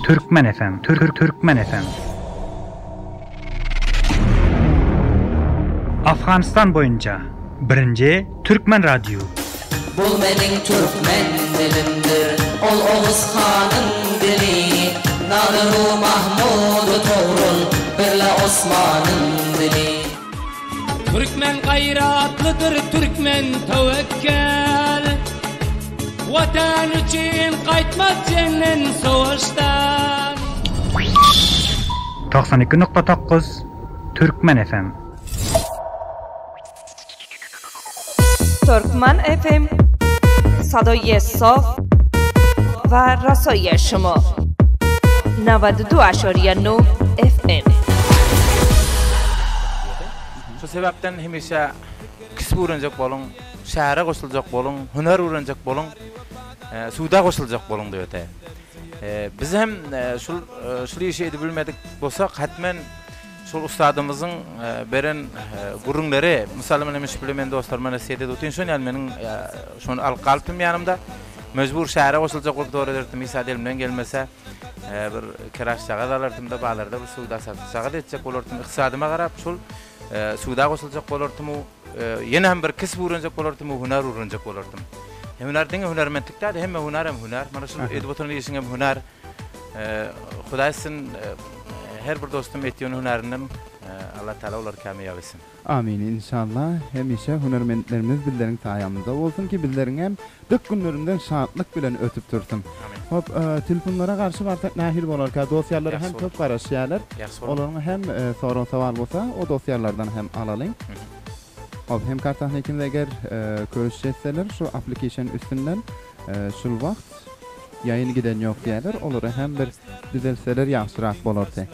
Türkmen FM Türk Türkmen FM Afganistan boýunça birinji Türkmen radio. Bul meniň türkmen dilimdir, Ol Oguz hanyň dili, Nadyr-u Mahmud-u Togrul birle Osmanyň dili. Türkmen gaýratlydyr türkmen töwekgel Watan üçin gaýtmaz jeňden sowaşdan. 92.9 Türkmen FM. Turkman FM صدای صاف و رسای شما 92.9 FM Şu sebäpden hemişe kisip öwrenjek boluň, şähere goşuljak boluň, hünär öwrenjek boluň, suda goşuljak boluň diýip öte. Biz hem şul şul işi edip bilmedik bolsak, hetmen şol ussadymyzyň beren gürrüňleri, mysaly men hemişe bile men dostlaryma nesihat edip otyryn, şon ýaly meniň şony alyp galypdym ýanymda. Mejbur şähere goşuljak bolup dowar ederdim, hiç zat elimden gelmese. Bir keraşjagaz alardym-da, bazarda bir söwda satykjagaz etjek bolardym. Ykdysadyma garap, şol söwda goşuljak bolardym. Ýene hem bir kesp öwrenjek bolardym, hünär öwrenjek bolardym. Hünär diňe hünärmentlik däl, hemme hünär hem hünär. Mana şu edip oturan işiň hem hünär. Hudaý etsin, her bir dostum etýän hünärinden Allah Tagala olary kämýap etsin. Amin inşallah hemişe hünermentlerimiz bizleriň saýamyzda bolsun ki bizleriňem dök günlerimizem şatlyk bilen ötüp dursun. Hop tilfunlara garşy barsak nähili bolarka dosýalara hem köp garaşýalar olaryň hem sorag sowal bolsa o dosýalardan hem alalyň. Hop hemkar tahnikimiz eger köşüş etseler şu application üstünden şul wagt Ýaýyn giden ýok diýýärler, olary hem bir düzeltseler ýagşyrak bolardy.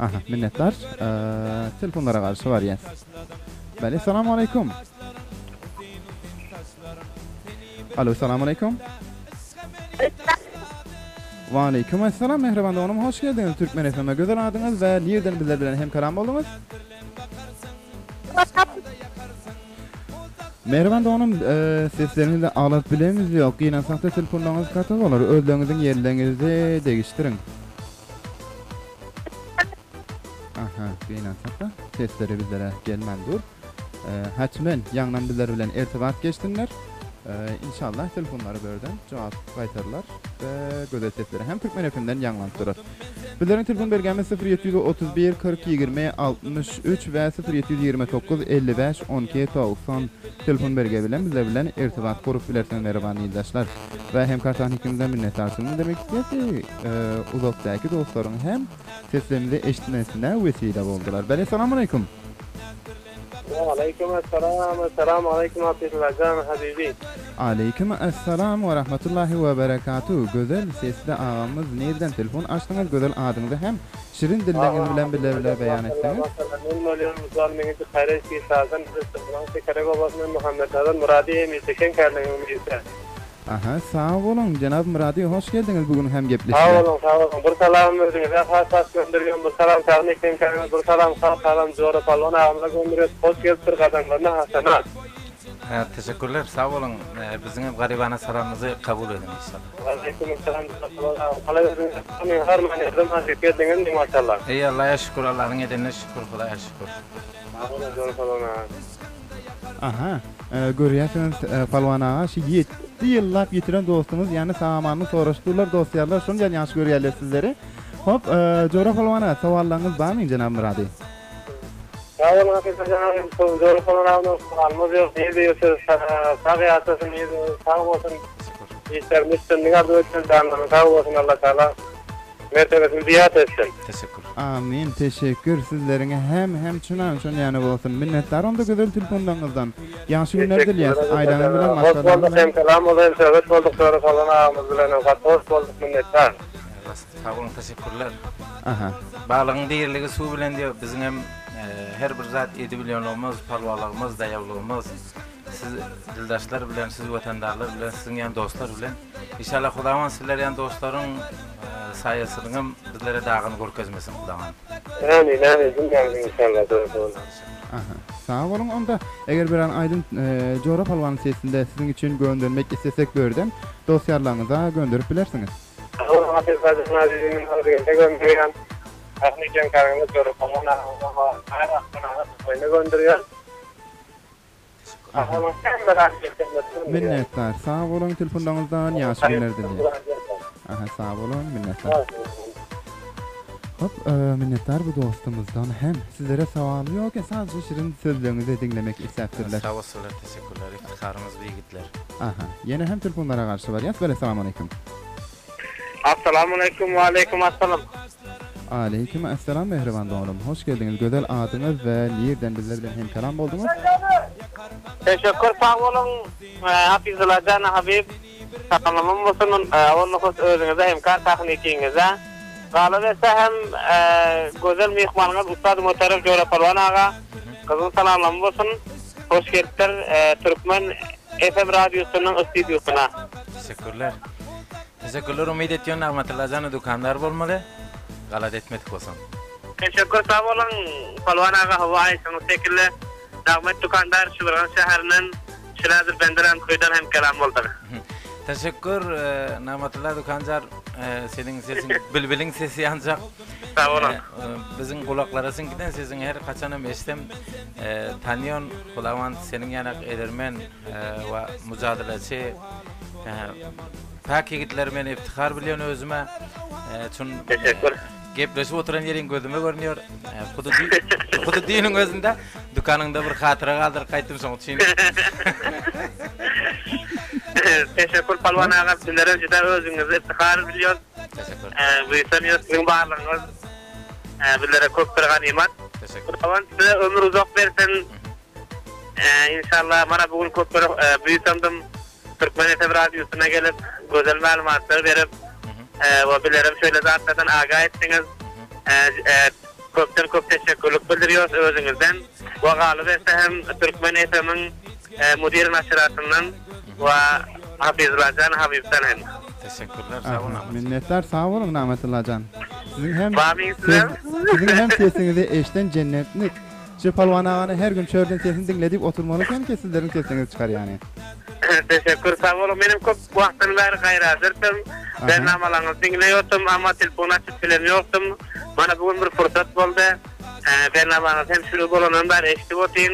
Aha, minnetdar. Telefonlara garşy barýas. Beli, salam aleýkum. Alo, salam aleýkum. Wa aleýkum essalam, mähriban doganym, hoş geldiňiz Türkmen FM-e. Gözel adyňyz we nirden bizler bilen hemkaram bolduňyz? Mähriban doganym sesleriňizi alyp bilemiz ýok gynansakda telefonlaryňyz gaty bolar özleriňiziň ýerleriňizi degişdiriň. Aha gynansakda sesleri bizlere gelmän dur. Hatmen ýaňdan bizler bilen ertibat geçsinler. Inşallah telefonlary börden jogap gaýtarlar we gözel sesleri hem Türkmen FM-den ýaňlanyp durar. Bizleriň telefon belgämiz 0731 40 20 63 we 0729 55 12 90 telefon belge bilen bizler bilen irtibat gurup bilersiňiz mähriban ildeşler. We hem kartan hekimizden minnetdarçylygymy bildirmek isleýäs ki, uzakdaky dostlaryň hem seslerimizi eşitmesine wesile boldular. Bele salam aleýkum. Waleýkim essalam Essalam aleýkim Abdyllajan Habibi. Aleýkim essalam we rahmetullahi we berekatuh Gözel sesli agamyz nirden telefon açdyňyz gözel adyňyzy hem şirin dilleňiz bilen bile bile beýan etseňiz. Maşallah men bolýan Mutal meňki Kareş Sazan Rüstemyň Şekerek obasyndan Muhammetnazar Murady hemişe şeň kärleňiň birisi. Aha sag boluň jenap Myrady hoş geldiňiz bu gün hem gepleşige. Sag boluň sag boluň bir salam özüňize has has gönderýän bir salam Sagyn Ekenkäňe bir salam has salam Jora Palwan agamyza gönderýäs hoş gelipdir gadamlaryna hasanat. Teşekkürler sag boluň biziň hem garybana salamymyzy kabul ediň inşallah. Waleýkim essalam Jora Palwan agam kalay özüňiz ýagşymy harman ýerdem haşyp geldiňizmi maşallah. Eý Allaýa şükür Allanyň edenine şükür Hudaýa şükür. Sag boluň Jora Palwan agam. Aha, görýärsiňiz Palwan aga, şu ýetdi ýyllap ýitiren dostuňyz, ýagny sag-amanlyk soraşdylar, dost-ýarlar şondan ýagşy görýärler sizleri. Hop, Jora Palwan aga, sowallaryňyz barmy jenap Myrady? Sag boluň Hakykajan agam, Jora Palwan agamdan sowalymyz ýok, nirde ýörse sag ýaşasyn, nirde sag bolsun, işlerinde üstünlik arzuw etsin, janlary sag bolsun Allatagala. Mertebesini zyýat etsin. Teşekkür. Amin teşekkür sizleriňe hem hem çynan şon ýany bolsun minnetdar onda gözel tilfonlaryňyzdan ýagşy günler dilýäs aýlaňyz bilen Hoş maşgalaňyz bolduk bilen. hem salam boldy hem söhbet bolduk Jora Soltan agamyz bilen hem gaty hoş bolduk minnetdar. Sag boluň teşekkürler. Aha. Balygyň diriligi suw bilen diýip biziň hem her bir zat edibilýänligimiz palwanlygymyz daýawlygymyz Siz dildaşlar bilen, siz wetandarlar bilen, siziň ýaly dostlar bilen. Inşallah Hudawan sizler ýaly dostlaryň saýasynyňam bizlere dagyny görkezmesin Hudawan. Ämin ämin jümlämiziň inşallah dogry bolsun. Aha. Sag boluň onda eger biran aýdym Jora Palwanyň sesinde siziň üçin göndermek islesek börden dost ýarlaryňyza gönderip bilersiňiz. boluň Hafiz Hajy Naziriniň özüne gönderýän. Ähli hemkaryňyz Jora Palwan agaňyza we gönderýän. Sag boluň hemme zat ýeterlikdir. Minnetdar sag boluň telefonlaryňyzdan ýagşy günler dileýän. Aha sag boluň minnetdar. Hop minnetdar bu dostumyzdan hem. Sizlere sowalym ýok eken sadja şirin sözleriňizi diňlemek isläpdirler. Sag bolsunlar teşekkürler iftiharymyz bu ýigitler. Aha ýene hem telefonlara garşy barýas bele salamaleýkum. Assalamualeýkum we aleýkum assalam. Aleýkum assalam mähriban doganym. Hoş geldiňiz. Gözel adyňyz we nirden bizler bilen hemkelam bolduňyz? Teşekkür sag boluň Hafizulajan Habib salamym bolsun owal hut özüňize hemkar tahnikiňize galyberse hem gözel myhmanyňyz ussat Muhterem Jora Palwan aga gyzgyn salamlarym bolsun hoş gelipdir Türkmen FM radiosynyň ystidiosyna. Teşekkürler. Teşekkürler umyt etýän Nagmatulla jana dükandar bolmaly galat etmedik bolsam. Teşekkür sag boluň Palwan aga hawa aýyşyňyz şekilli Nagmat dükandar Şibirgan şäherinden Şirazyr benderam köýden hem kelam boldyk. Teşekkür Nagmatulla dükanjar seniň sesiň bilbiliň sesi ýanjak. Sag boluň. Biziň gulaklara siňkiden sesiň her haçanam eşitsem tanýon Hudawand seniň ýanak edermen we mujadeleçi Päk ýigitler men iftihar bilýän özüme. Çün Teşekkür. Gepleşip oturan ýeriň gözüme görünýär. Hudu hudu düýnüň özünde dükanyňda bir hatyra galdyryp gaýtdym şoň üçin. Teşekkür Palwan aga bizlerem juda özüňizi iftihar bilýäs. Teşekkür. Buýsanýas siziň barlygyňyz bizlere köp bir ganymat. Teşekkür. Hudawand size ömür uzak bersin. Inşallah mana bu gün köp bir buýsandym. Türkmen FM radiosyna gelip, gözel maglumatlar berip, we bilerem şeýle zatlardan agah etdiňiz. Köpden köp teşekkürlik bildirýäris özüňizden we galyberse hem Türkmen FM-iň müdir naşyratyndan we Hafyzullajan Habypdan hem. Teşekkürler sag boluň Nagmatjan. Minnetdar sag boluň Nagmatullajan. Siziň hem Barmyň sizem? Siziň hem sesiňizi eşden jennetlik. Şu Palwan agany her gün çörden sesini diňledip oturmaly eken ki sizleriň sesiňiz çykar ýany. Teşekkür sag boluň menem köp wagtdan bäri gaýradyrdym bernamalaňyzy diňleýotdum amma telefon açyp bilen ýokdum mana bu gün bir pursat boldy bernamaňyz hem şüru bolandan bäri eşidip otyn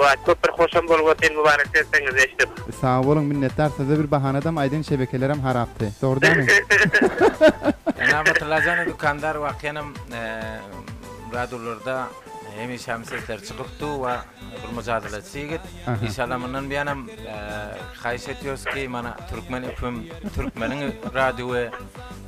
we köp bir hoşam bolup otyn mübarek sesiňizi eşidip. Sag boluň minnetdar size bir bahanadam aýdyn şebekelerem harapdy dogry dämi. Nagmatullajana dükandar wakyanam Radiolarda hemişem sesleri çykyp dur we bir mujadeleçi ýigit. Inşallah mundan buýanam haýyş etýäris ki, mana Türkmen FM türkmeniň radiowy,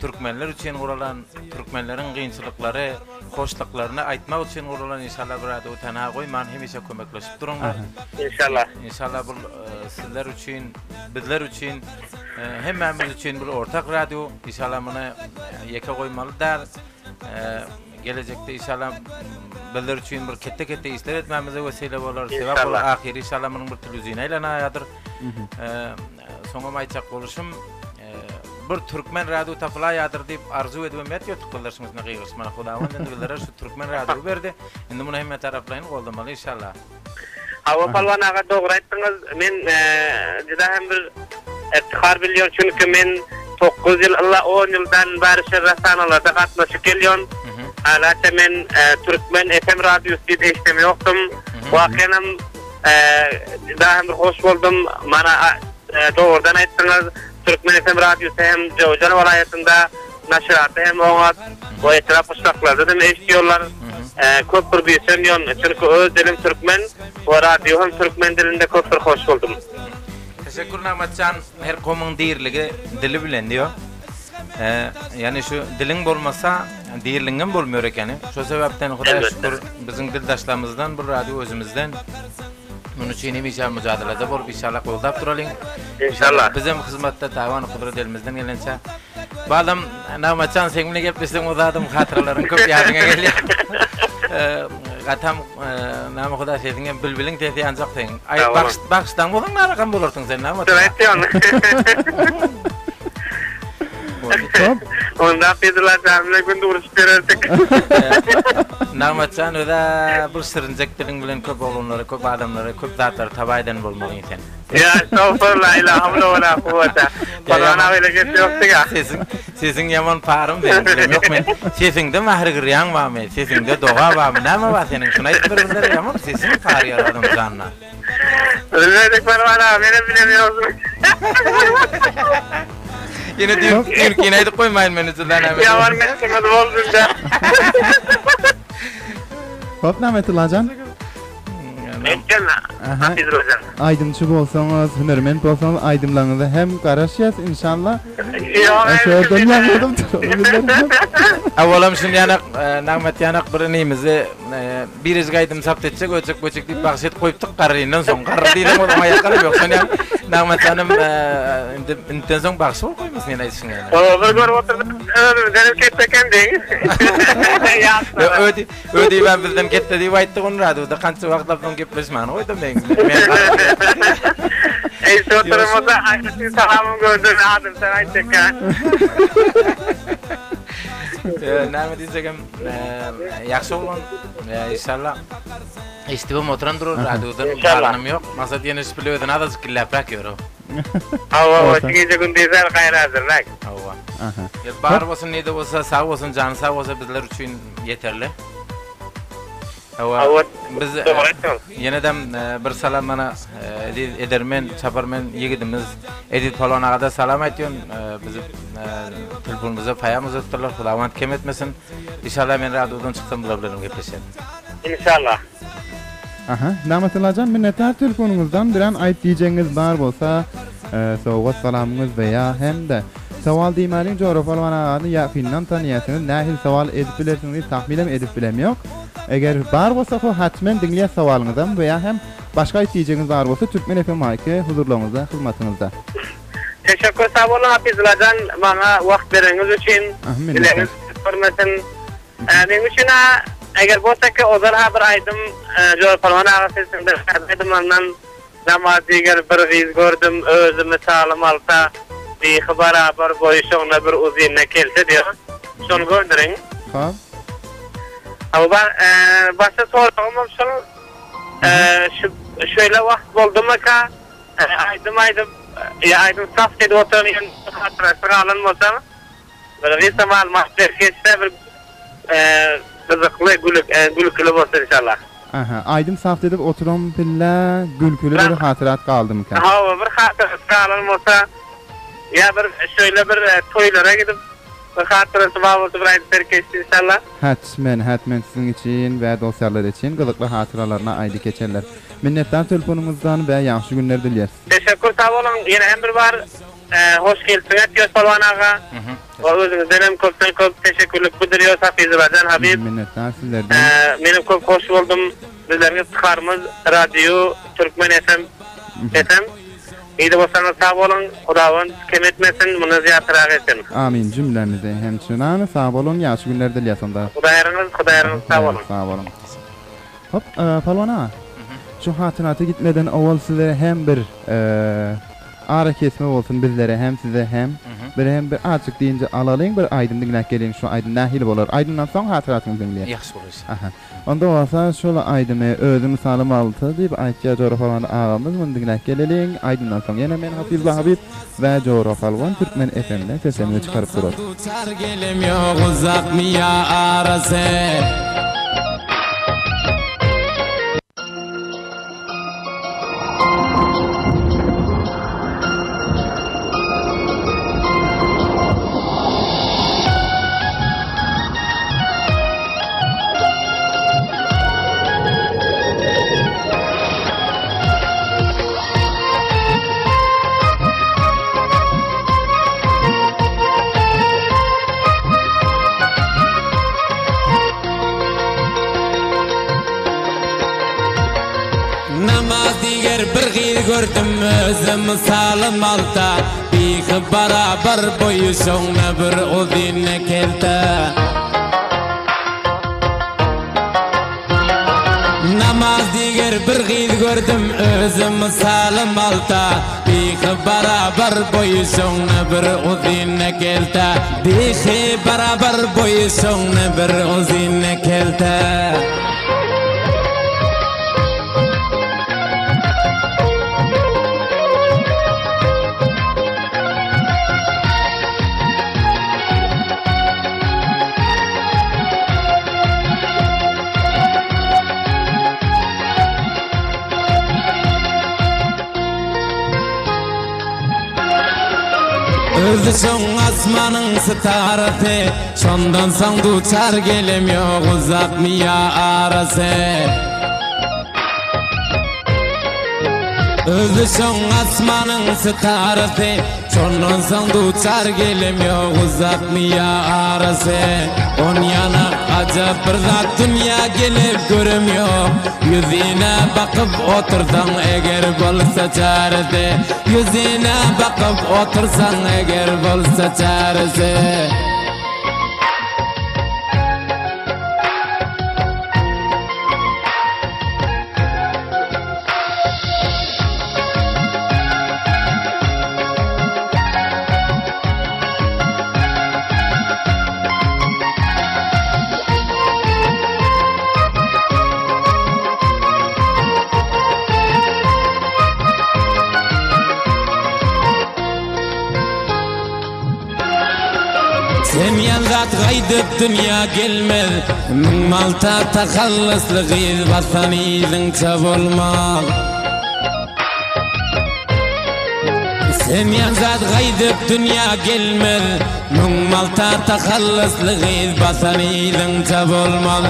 türkmenler üçin guralan, türkmenleriň kynçylyklary, hoşluklaryny aýtmak üçin guralan inşallah bu radiowy tenha goýman hemişe kömekleşip duruňlar. Inşallah. Inşallah bu sizler üçin, bizler üçin, hemmämiz üçin bir ortak radio. Inşallah muny ýeke goýmaly däl. Gelejekde inşallah bizler üçin bir ketde-ketde işler etmämize wesile bolar. Sebäp bolar. Ahyry inşallah munuň bir telewizine aýlanaýadyr. Soňam aýtjak boluşym, bir türkmen radio tapylaýadyr diýip arzuw edibem ýatýardyk bizler şuň üstüne gygyryşman. Hudawand indi bizlere şu türkmen radio berdi. Indi muny hemme taraplaýyn goldamaly inşallah. Hawa Palwan aga dogry aýtdyňyz. Men juda hem bir iftihar bilýän çünki men 9 ýyl ylla 10 ýyldan bäri şerrasanalarda gatnaşyp gelýän. Alatça men Türkmen FM radiosy diýip eşidem ýokdum. Wakanam juda hem bir hoş boldum. Mana dogrudan aýtdyňyz. Türkmen FM radiosy hem Jöwjan welaýatynda Naşyratda hem oňat, we etrap gyşlaklarda hem eşidýärler. Köp bir buýsanýan, çünki öz dilim türkmen we radio hem türkmen dilinde köp bir hoş boldum. Teşekkür Nagmatjan her komyň diriligi dili bilen diýo. Ýani şu diliň bolmasa diriligiňem bolmaýar ekeni. Şo sebäpden Hudaýa şükür biziň dildaşlarymyzdan bu radio özümizden. Munuň üçin hemişe müjadelede bolup inşallah goldap duralyň. İnşallah. Bizem hyzmatda taban kudret elimizden gelençe. Balam Nagmatjan seň bilen gepleşseň o zadym hatyralaryň köp ýadyňa gelýär. Gatam näme huda sesiň hem bilbiliň sesi ýanjak seň. Aý bagş bagşdan bolsaň narakam bolarsyň sen Nagmat. Aýtýan. Onda Fedula bilen gün duruşyp bererdik. Nagmatjan özä bir şirinjek diliň bilen köp oglanlara, köp adamlara, köp zatlary tabaý eden bolmalyň sen. Ýa estagfurullah ila hawla we la kuwwata. Palwan aga ile gep ýokdy-ga. Sesiň, sesiň ýaman parym seniň bilem ýok men. Sesiňde mähir girýäň barmy? Sesiňde doga barmy? Näme bar seniň? Şuny aýdyp ber bizlere ýaman sesiň parýar adam janyna. Bilmedik Palwan aga menem bilem ýok. Ýene düýn, düýnkini aýdyp goýmaýyn men üçin näme. Ýaman mesimiz boldy-da. Hop Nametulla jan. Etgen Hafiz Rojan. Aýdymçy bolsaňyz, hünerment bolsaňyz aýdymlaryňyza hem garaşýas inşallah. Ýok, Şerden ýaňladyp Awalam şun ýanak Nagmat ýanak bir inimizi birejik aýdym zabt etjek, öjek böjek diýip bagş edip goýupdyk garryndan soň. Garry diýseň ol oňa ýakalam ýok. Şon ýaly Nagmat janym indi indiden soň bagşy bolup goýmasyn ýene aýdyşyň ýaly. Bir görüp oturdym, özümizden hem ketde eken diýiň. Ödi Ödibem bizden ketde diýip aýtdy ony radioda kança wagtlap soň gepleşmäni goýdum men. Eý şu oturmasa aýdyşyň salamym gördüm adym sen aýtjakka. Näme diýjegim ýagşy oglan inşallah eşidibem oturan durur radiodan galanam ýok. Maksat ýene şu bile özüni azajyk gilläpräk ýör o. Hawa hawa şu gije gündizler gaýradyrak. Hawa. Bar bolsun nede bolsa sag bolsun jany sag bolsa bizler üçin Ýeterli. Hawa. Biz ýene-de bir salam mana Eziz edermen, çaparmen ýigidimiz Eziz Palwan aga-da salam aýtýan. Bizi telefonymyza paýam uzatdyrlar. Hudawand kem etmesin. Inşallah men radiodan çyksam bular bilen gepleşerin. Inşallah. Aha, Nagmatulla jan minnetdar telefonyňyzdan biran aýt diýjegiňiz bar bolsa sowgat salamyňyz we ýa hem-de sowal diýmäliň Jora Palwan agany ýakyndan tanaýarsyňyz nähili sowal edip bilersiňiz diýip tahminem edip bilemýok. Eger bar bolsa ho hatmen diňleýäs sowalyňyzam we ýa hem başga aýt diýjegiňiz bar bolsa Türkmen FM Maýky huzurlaryňyzda hyzmatyňyzda. Teşekkür sag boluň Hafizulajan maňa wagt bereniňiz üçin dilegiňiz görmesin. Meň üçin-ä eger bolsa ki ozal-ha bir aýdym Jora Palwan aga sesinde täze aýdymlaryndan Namaz diýger bir gyz gördüm özi mysalym alsa Bihi barabar boýy şoňna bir uzynna kelte diýer. Şony gördüriň. Hop. Hawa başga soragymam şol şu şeýle wagt boldumyka aýdym aýdyp ýa aýdym saft edip oturan ýeriňde hatyrasy galan bolsa Bir gysga maglumat berip geçse bir gyzykly gülküli bolsa inşallah. Aha, aýdym sabt edip oturan pille gülküli bir hatyrat galdymyka? Hawa, bir hatyrasy galan bolsa ýa bir şöyle bir toýlara gidip bir hatyrasy bar bolsa bir aýdyp berip geçse inşallah. Hetmen, hetmen siziň üçin we dostýarlar üçin gyzykly hatyralaryny aýdyp geçerler. Minnetdar telefonyňyzdan we ýagşy günler dilýäs. Teşekkür sag boluň ýene hem bir bar Hoş gelipsiňiz Ýos Palwan aga. We özüňizden hem köpden köp teşekkürlik bildirýäs Hafyzulajan Habyp. Minnetdar sizlerden. Menem köp hoş boldum. Bizleriň iftiharymyz Radio Türkmen FM FM. Nide bolsaňyz sag boluň. Hudawand kem etmesin, mundan zyýatrak etsin. Amin jümlemizi hem çynany sag boluň ýagşy günler dilýäs onda. Hudaýaryňyz Hudaýaryňyz sag boluň. Sag boluň. Hop Palwan aga. Şu hatyrata gitmeden owal size hem bir Ara kesme bolsun bizlere hem size hem. Bir hem bir azjyk dynç alalyň bir aýdym diňläp geliň şu aýdym nähili bolar aýdymdan soň hatyratyňyzy diňleýäs. Ýagşy bolar. Aha. Onda bolsa şol aýdymy özi mysalym alsa diýip aýtýar Jora Palwan agamyz muny diňläp geleliň aýdymdan soň ýene men Hafyzla Habyp we Jora Palwan Türkmen FM-den seslerimizi çykaryp durar. Duçar gelem ýok uzakmy ýa arasy. Namaz diýer bir gyz gördüm özüm mysalym alta Bihi barabar boýy şoňna bir uzynna kelte Namaz diýer bir gyz gördüm özüm mysalym alta Bihi barabar boýy şoňna bir uzynna kelte Bihi barabar boýy şoňna bir uzynna kelte. Özi şoň asmanyň sitarasy, Şondan soň duçar gelem ýok uzak miýa arasy. Özi şoň asmanyň sitarasy, Şondan soň duçar gelem ýok uzak miýa arasy. On ýanak ajap bir zat dünýä gelip görem ýok, Ýüzine bakyp otursaň eger bolsa çäresi. Ýüzine bakyp otursaň eger bolsa çäresi. Sen ýanzat gaýdyp dünýä gelmez, Müň malta tahallusly gyz basan yzyňça bolmaz. Sen ýanzat gaýdyp dünýä gelmez, Müň malta tahallusly gyz basan yzyňça bolmaz.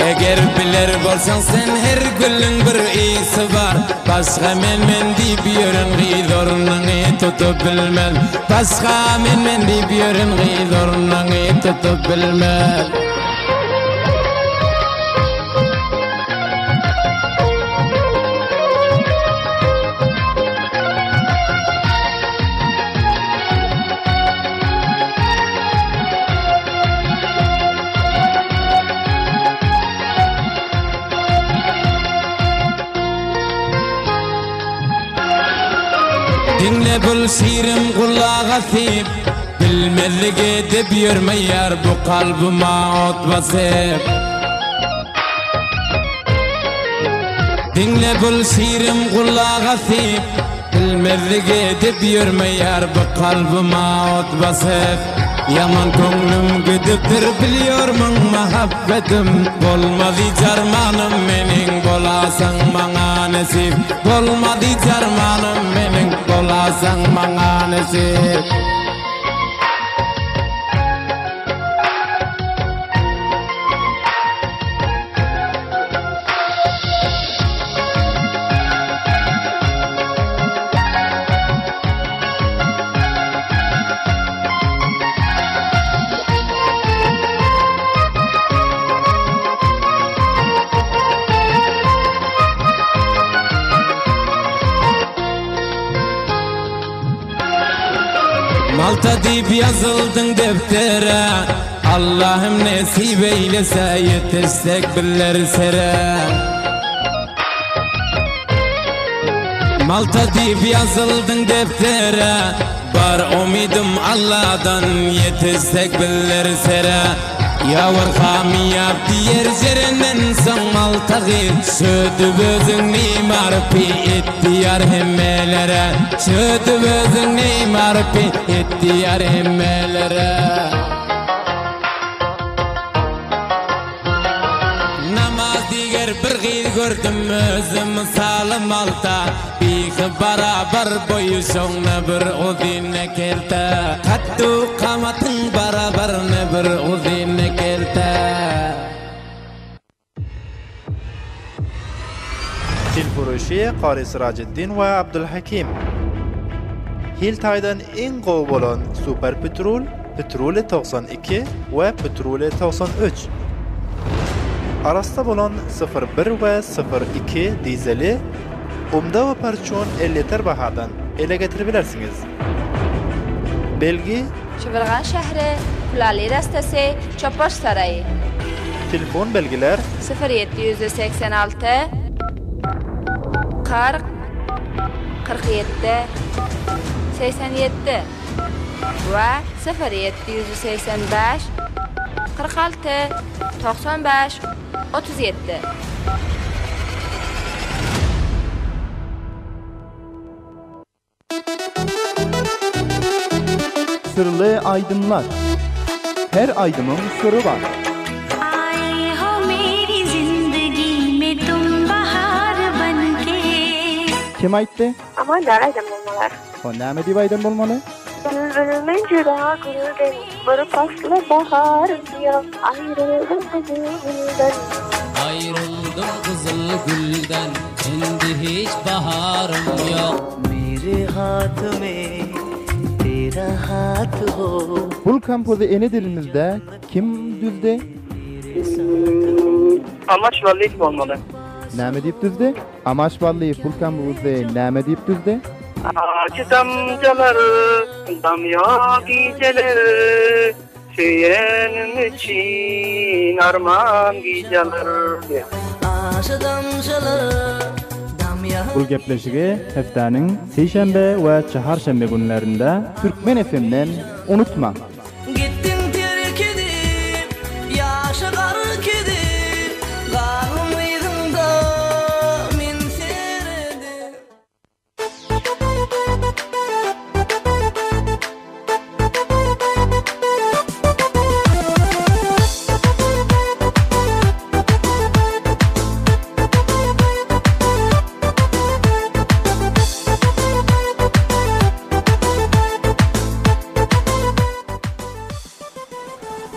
Eger biler bolsaň sen her gülüň bir ysy bar Başga men men diýip ýören gyz ornuňy tutup bilmez Başga men men diýip ýören gyz ornuňy tutup bilmez. Diňle bul şirim gulak asyp, Bilmezlik edip ýörme ýar bu kalbyma ot basyp. Diňle bul şirim gulak asyp, Bilmezlik edip ýörme ýar bu kalbyma ot basyp Ýaman köňlüm gidipdir bilýormyň mahabbetim Bolmaz hiç armanym meniň bolasaň maňa nesip Bolmaz hiç armanym meniň bolasaň maňa nesip. Malta diýip ýazyldyň depdere Allahym nesip eýlese ýetişsek birler sere. Malta diýip ýazyldyň depdere Bar umydym Alladan ýetişsek birler sere. Ýawar hamyýap diýer jerenden soň Malta gyz Şödüp özüňni marpy et diýar hemmelere Şödüp özüňni marpy et diýar hemmelere. Namaz diýer bir gyz gördüm özüm mysaly Malta Bihi barabar boýy şoňna bir uzyn kelte Katdu kamatyň barabar ne bir uzyn kelte. Tilfuruşy Kary Syrajeddin we Abdulhakim. Hil taýdan iň gowy bolan Super Petrol, Petrole 92 we Petrole 93. Arassa bolan 01 we 02 dizeli Umda we Parçun elýeter bahadan ele getiribilersiňiz. Belgi. Şibirgan şäheri, Kulali rastasy, Çopaş saraýy. Telefon belgiler. 0786 40 47 87 we 0785 46 95 37. Syrly aýdymlar. Her aýdymyň syry bar. Kim aýtdy? Aman däl aýdan bolmalar. O näme diýip aýdan bolmaly? Bilbil men juda gülden, Bir pasly baharym ýok, Aýryldym gyzyl gülden. Aýryldym gyzyl gülden, Indi hiç baharym ýok. Mere hath me tera hath ho. Bul kompozy ene dilimizde kim düzdi? Amaç Ballyýew bolmaly. Näme diýip düzdi? Amaç Ballyýew bul kompozy näme diýip düzdi? Ajy damjalar damýa gijeler Söýenim üçin arman gijeler diýýär. Ajy damjalar damýa. Bul gepleşigi hepdäniň sişenbe we çaharşenbe günlerinde Türkmen FM-den unutmaň! Gitdiň terk edip, ýaşa gark edip, Galdym yzyňda men seredip.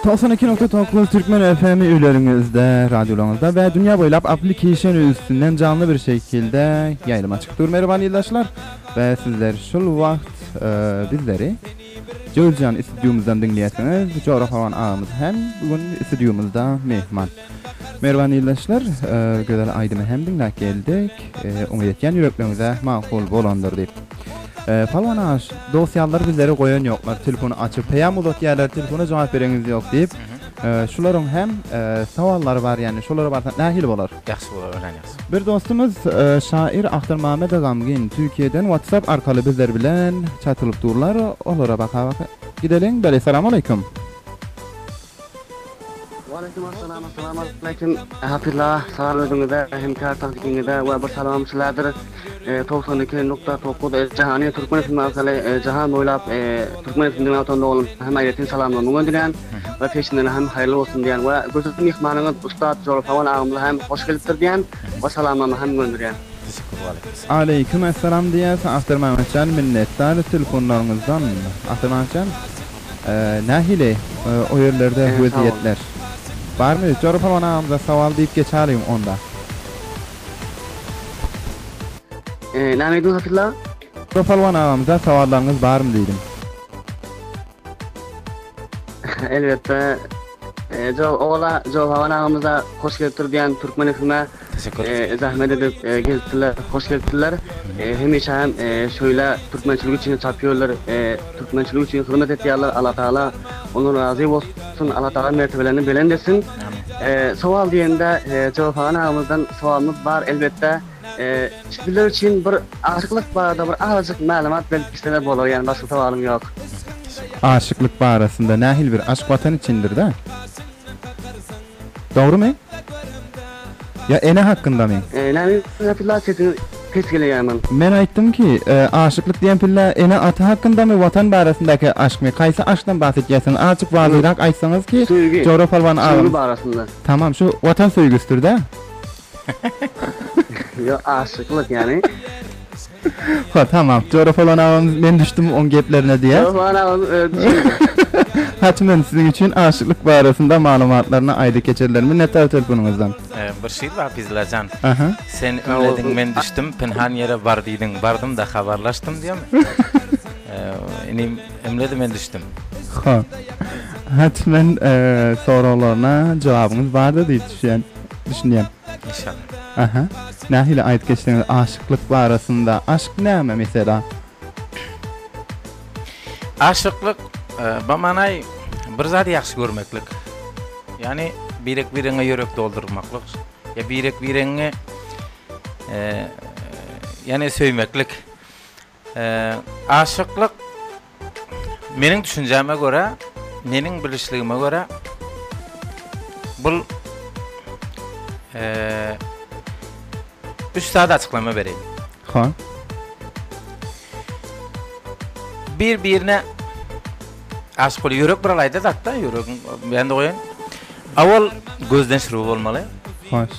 92.9 Türkmen FM öýleriňizde, radiolaryňyzda we dünýä boýlap application üstünden janly bir şekilde ýaýlyma çykyp dur mähriban ildeşler we sizler şul wagt e, bizleri Jöwüzjan studiomyzdan diňleýärsiňiz. Jora Howan agamyz hem bu gün studiomyzda mehman. Mähriban ildeşler, e, gözel aýdymy hem diňläp geldik. E, oňa ýetýän ýürekleriňize makul bolandyr diýip. E, Palwan aga, dost ýarlar bizleri goýan ýoklar. Telefony açyp, peýam uzatýarlar, telefona jogap bereňiz ýok diýip. E, şularyň hem e, sowallary bar, ýagny şolara barsak nähili bolar? Ýagşy bolar, örän ýagşy. Bir dostumyz e, şair Ahtar Mamed Gamgin Türkiýeden WhatsApp arkaly bizler bilen çatylyp durlar. Olara baka baka gideliň. Bele, salam aleýkum. Waleýkim assalam Assalam aleýkim Hafizla salam özüňize hemkar taktikiňize we bir salamym sizlerdir 92.9 Jahany Türkmen ismi arkaly jahan boýlap Türkmen ismi diňläp oturan doganym hem aýratyn salamlarymy gönderýän we peşinden hem haýyrly bolsun diýýän we gözel myhmanyňyz ussat Jolpawan agamyza hem hoş gelipdir diýýän we salamlarymy hem gönderýän. Teşekkür waleýkim. Aleýkim esselam diýýäs Ahtar Mämmetjan minnetdar telefonlaryňyzdan Ahtar Mämmetjan. Nähili o ýerlerde wezýetler? Barmy? Jora Palwan agamyza sowal diýip geçäliň onda. Näme diýdiň Hatylla? Jora Palwan agamyza sowallaryňyz barmy diýdim. Elbetde. Jo ola Jo Palwan agamyza hoş gelipdir diýen Türkmen FM-e zähmet edip gelipdirler, hoş gelipdirler. Hemişe hem şöyle türkmençilik üçin çapýarlar, türkmençilik üçin hyzmat etýärler. Allah Taala ondan razy bolsun, Allah Taala mertebelerini belent etsin. Sowal diýende Jowhan agamyzdan sowalymyz bar elbetde. Sizler üçin bir aşyklyk barada bir azajyk maglumat berip gitseler bolar, ýani başga sowalym ýok. Aşyklyk barasynda nähili bir aşk watan üçindir-dä? Dogrymy? Ýa ene hakkyndamy? Näme pilla sesiňiz pes gelýär ýaman. Men aýtdym ki, aşyklyk diýen pilla ene ata hakkyndamy watan barasyndaky aşkmy kaýsy aşkdan bahs etýäsiňiz azjyk wazyrak aýtsaňyz ki Söýgi. Jora Palwan agam. Söýgi barasynda. Tamam şu watan söýgüsidir-dä. Ýok aşyklyk ýany. Ha tamam. Jora Palwan agam men düşdüm oň geplerine diýä. Jora Palwan agam öz düşündi. Haçan siziň üçin aşyklyk barasynda maglumatlaryny aýdyp geçerler. Minnetdar telefonyňyzdan. Bir şyr bar Hafizlajan. Aha. Sen ümlediň men düşdüm pynhan ýere bar diýdiň bardym da habarlaşdym diýemi? Inim ümledi men düşdüm. Ha. Haçan soraglaryna jogabyňyz bardyr diýip düşýän düşünýän. Inşallah. Aha. Nähili aýdyp geçseňiz aşyklyk barasynda aşk näme mesela? Aşyklyk bamanaý bir zady ýagşy görmeklik. Ýagny birek bireňe ýürek doldurmaklyk ýa birek bireňe ýagny söýmeklik. Aşyklyk meniň düşünjäme görä, meniň bilişligime görä bul üç zat açyklama bereýin. Ha. Bir birine aşyk bolup ýürek bir alaýda zatda ýüregiň bende goýan. Awal gözden şiru bolmaly. Hoş.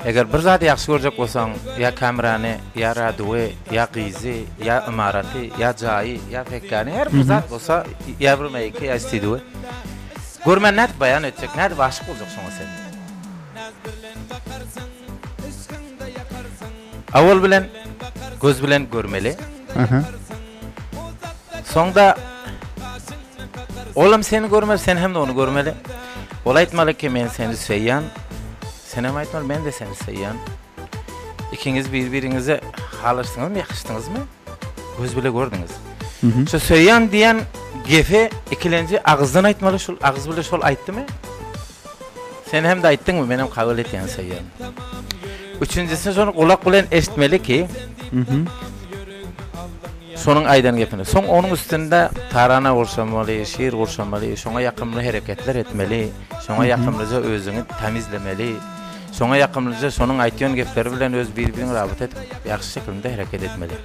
Eger bir zady ýagşy görjek bolsaň, ýa kamerany, ýa raduwy, ýa gyzy, ýa ymaraty, ýa jaýy, ýa pekgany, her bir zat bolsa, ýa bir meýki, ýa studiýa. Görmän nädip baýan etjek, nädip aşyk boljak şoňa sen? Awal bilen göz bilen görmeli. Soňda olam seni görmeli, sen hem-de ony görmeli. Ol aýtmaly ki, men seni söýýän. Sen hem aýtmaly, men-de seni söýýän. Ikiňiz bir-biriňize halaşdyňyzmy, ýakyşdyňyzmy? Göz bile gördüňiz. Şu söýýän diýen gepi ikilenji agyzdan aýtmaly, şul agyz bile şol aýtdymy? Sen hem-de aýtdyňmy, menem kabul etýän söýýän. Üçünjisi şony gulak bilen eşitmeli ki, şonuň aýdan gepini. Soň onuň üstünde tarana gurşamaly, şir gurşamaly, şoňa ýakymly hereketler etmeli, şoňa ýakymlyja özüňi tämizlemeli, şoňa ýakymlyja şonuň aýtýan gepleri bilen öz bir-biriňi rabita edip, ýagşy şekilinde hereket etmeli.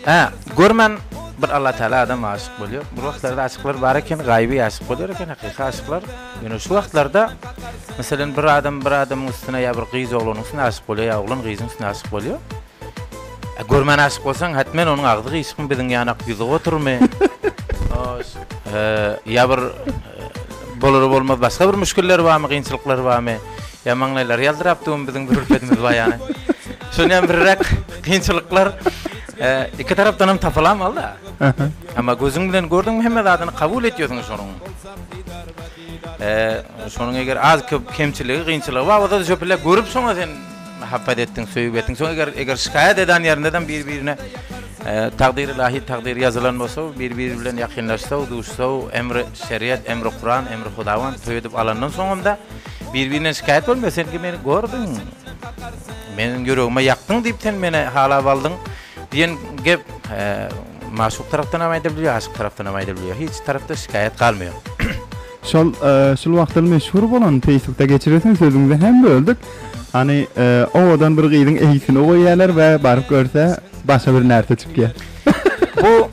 Hä, görmän bir Allatagala adam aşyk bolýar. Bir wagtlarda aşyklar bar eken, gaýyby aşyk bolýar eken, hakyky aşyklar. Ýöne şu wagtlarda, meselem, bir adam bir adamyň üstüne ýa bir gyz oglanyň üstüne aşyk bolýar, ýa oglan gyzyň üstüne aşyk bolýar. Ä, görmän aşyk bolsaň, hetmen onuň agzy gyşykmy, biziň ýanak ýüzi goturmy? Hoş, ýa bir bolar bolmaz başga bir müşgilleri barmy, kynçylyklary barmy? Ýa maňlaýlary ýaldyrap durmy biziň bir ülpedimiz bar ýany. Şonýam birräk kynçylyklar iki tarapdan hem tapylanmaly-da. Emma gözüň bilen gördüňmi hemme zadyny kabul etýärsiň şonuň. Şonuň eger az köp kemçiligi, kynçylygy bar bolsa-da şo bile görüp şoňa sen muhabbet etdiň, söýüp etdiň. Soň eger eger şikaýat eden ýerinde-de bir-birine takdyr ilahi takdyr ýazylan bolsa, bir-biri bilen ýakynlaşsa, duşsa, emri şeriat, emri Kuran, emri Hudawand toý edip alandan soňam-da bir-birinden şikaýat bolmaýar. Sen ki meni gördüň, meniň ýüregime ýakdyň diýip sen meni halap aldyň diýen gep maşuk tarapdan hem aýdylýar, aşyk tarapdan hem aýdylýar. Hiç tarapda şikaýat galmaýar. Şol şul wagtlar meşhur bolan Facebookda geçiresiň sözüňizi hem böldük. Hany owadan bir gyzyň eýsini goýýarlar we baryp görse başga bir närse çykýar. Bu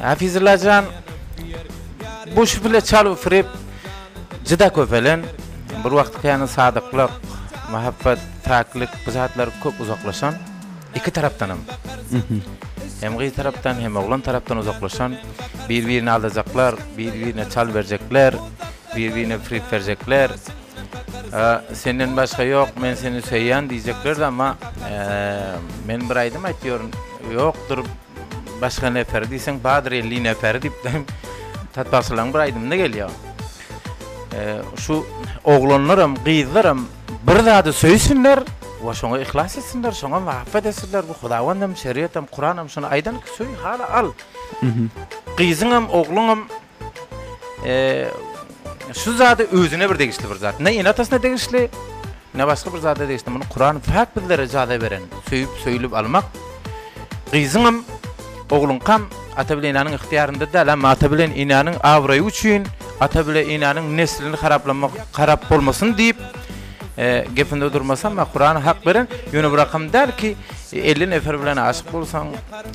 Hafizullajan bu şübheli çal üfürip juda köpelen bir wagtky ýany sadyklyk, muhabbet, päklik bu zatlar köp uzaklaşan iki tarapdanam. Hem gyz tarapdan hem oglan tarapdan uzaklaşan bir-birini aldajaklar, bir-birine çal berjekler, bir-birine frip berjekler. Senden başga ýok, men seni söýýän diýjekler amma men bir aýdym aýtýaryn, ýokdur başga nefer diýseň bardyr 50 nefer diýip Tatbagşylaryň bir aýdymynda gelýär. Şu oglanlaram, gyzlaram bir zady söýsünler we şoňa yhlas etsinler, şoňa muhabbet etsinler. Bu Hudawandam, şeriatam, Kuranam şuny aýdan ki söý, hala al. Gyzyňam, ogluňam şu zady özüne bir degişli bir zat. Ne ene-atasyna degişli, ne başga bir zada degişli. Muny Kuran päk bizlere ijaza beren. Söýüp, söýülip almak. Gyzyňam, ogluňkam ata bilen enäniň ygtyýarynda däl. Emma ata bilen enäniň abraýy üçin, ata bile enäniň neslini haraplamak, harap bolmasyn diýip, gepinde durmasam, men Kurany hak beren, ýöne bir rakam däl ki, 50 nefer bilen aşyk bolsaň,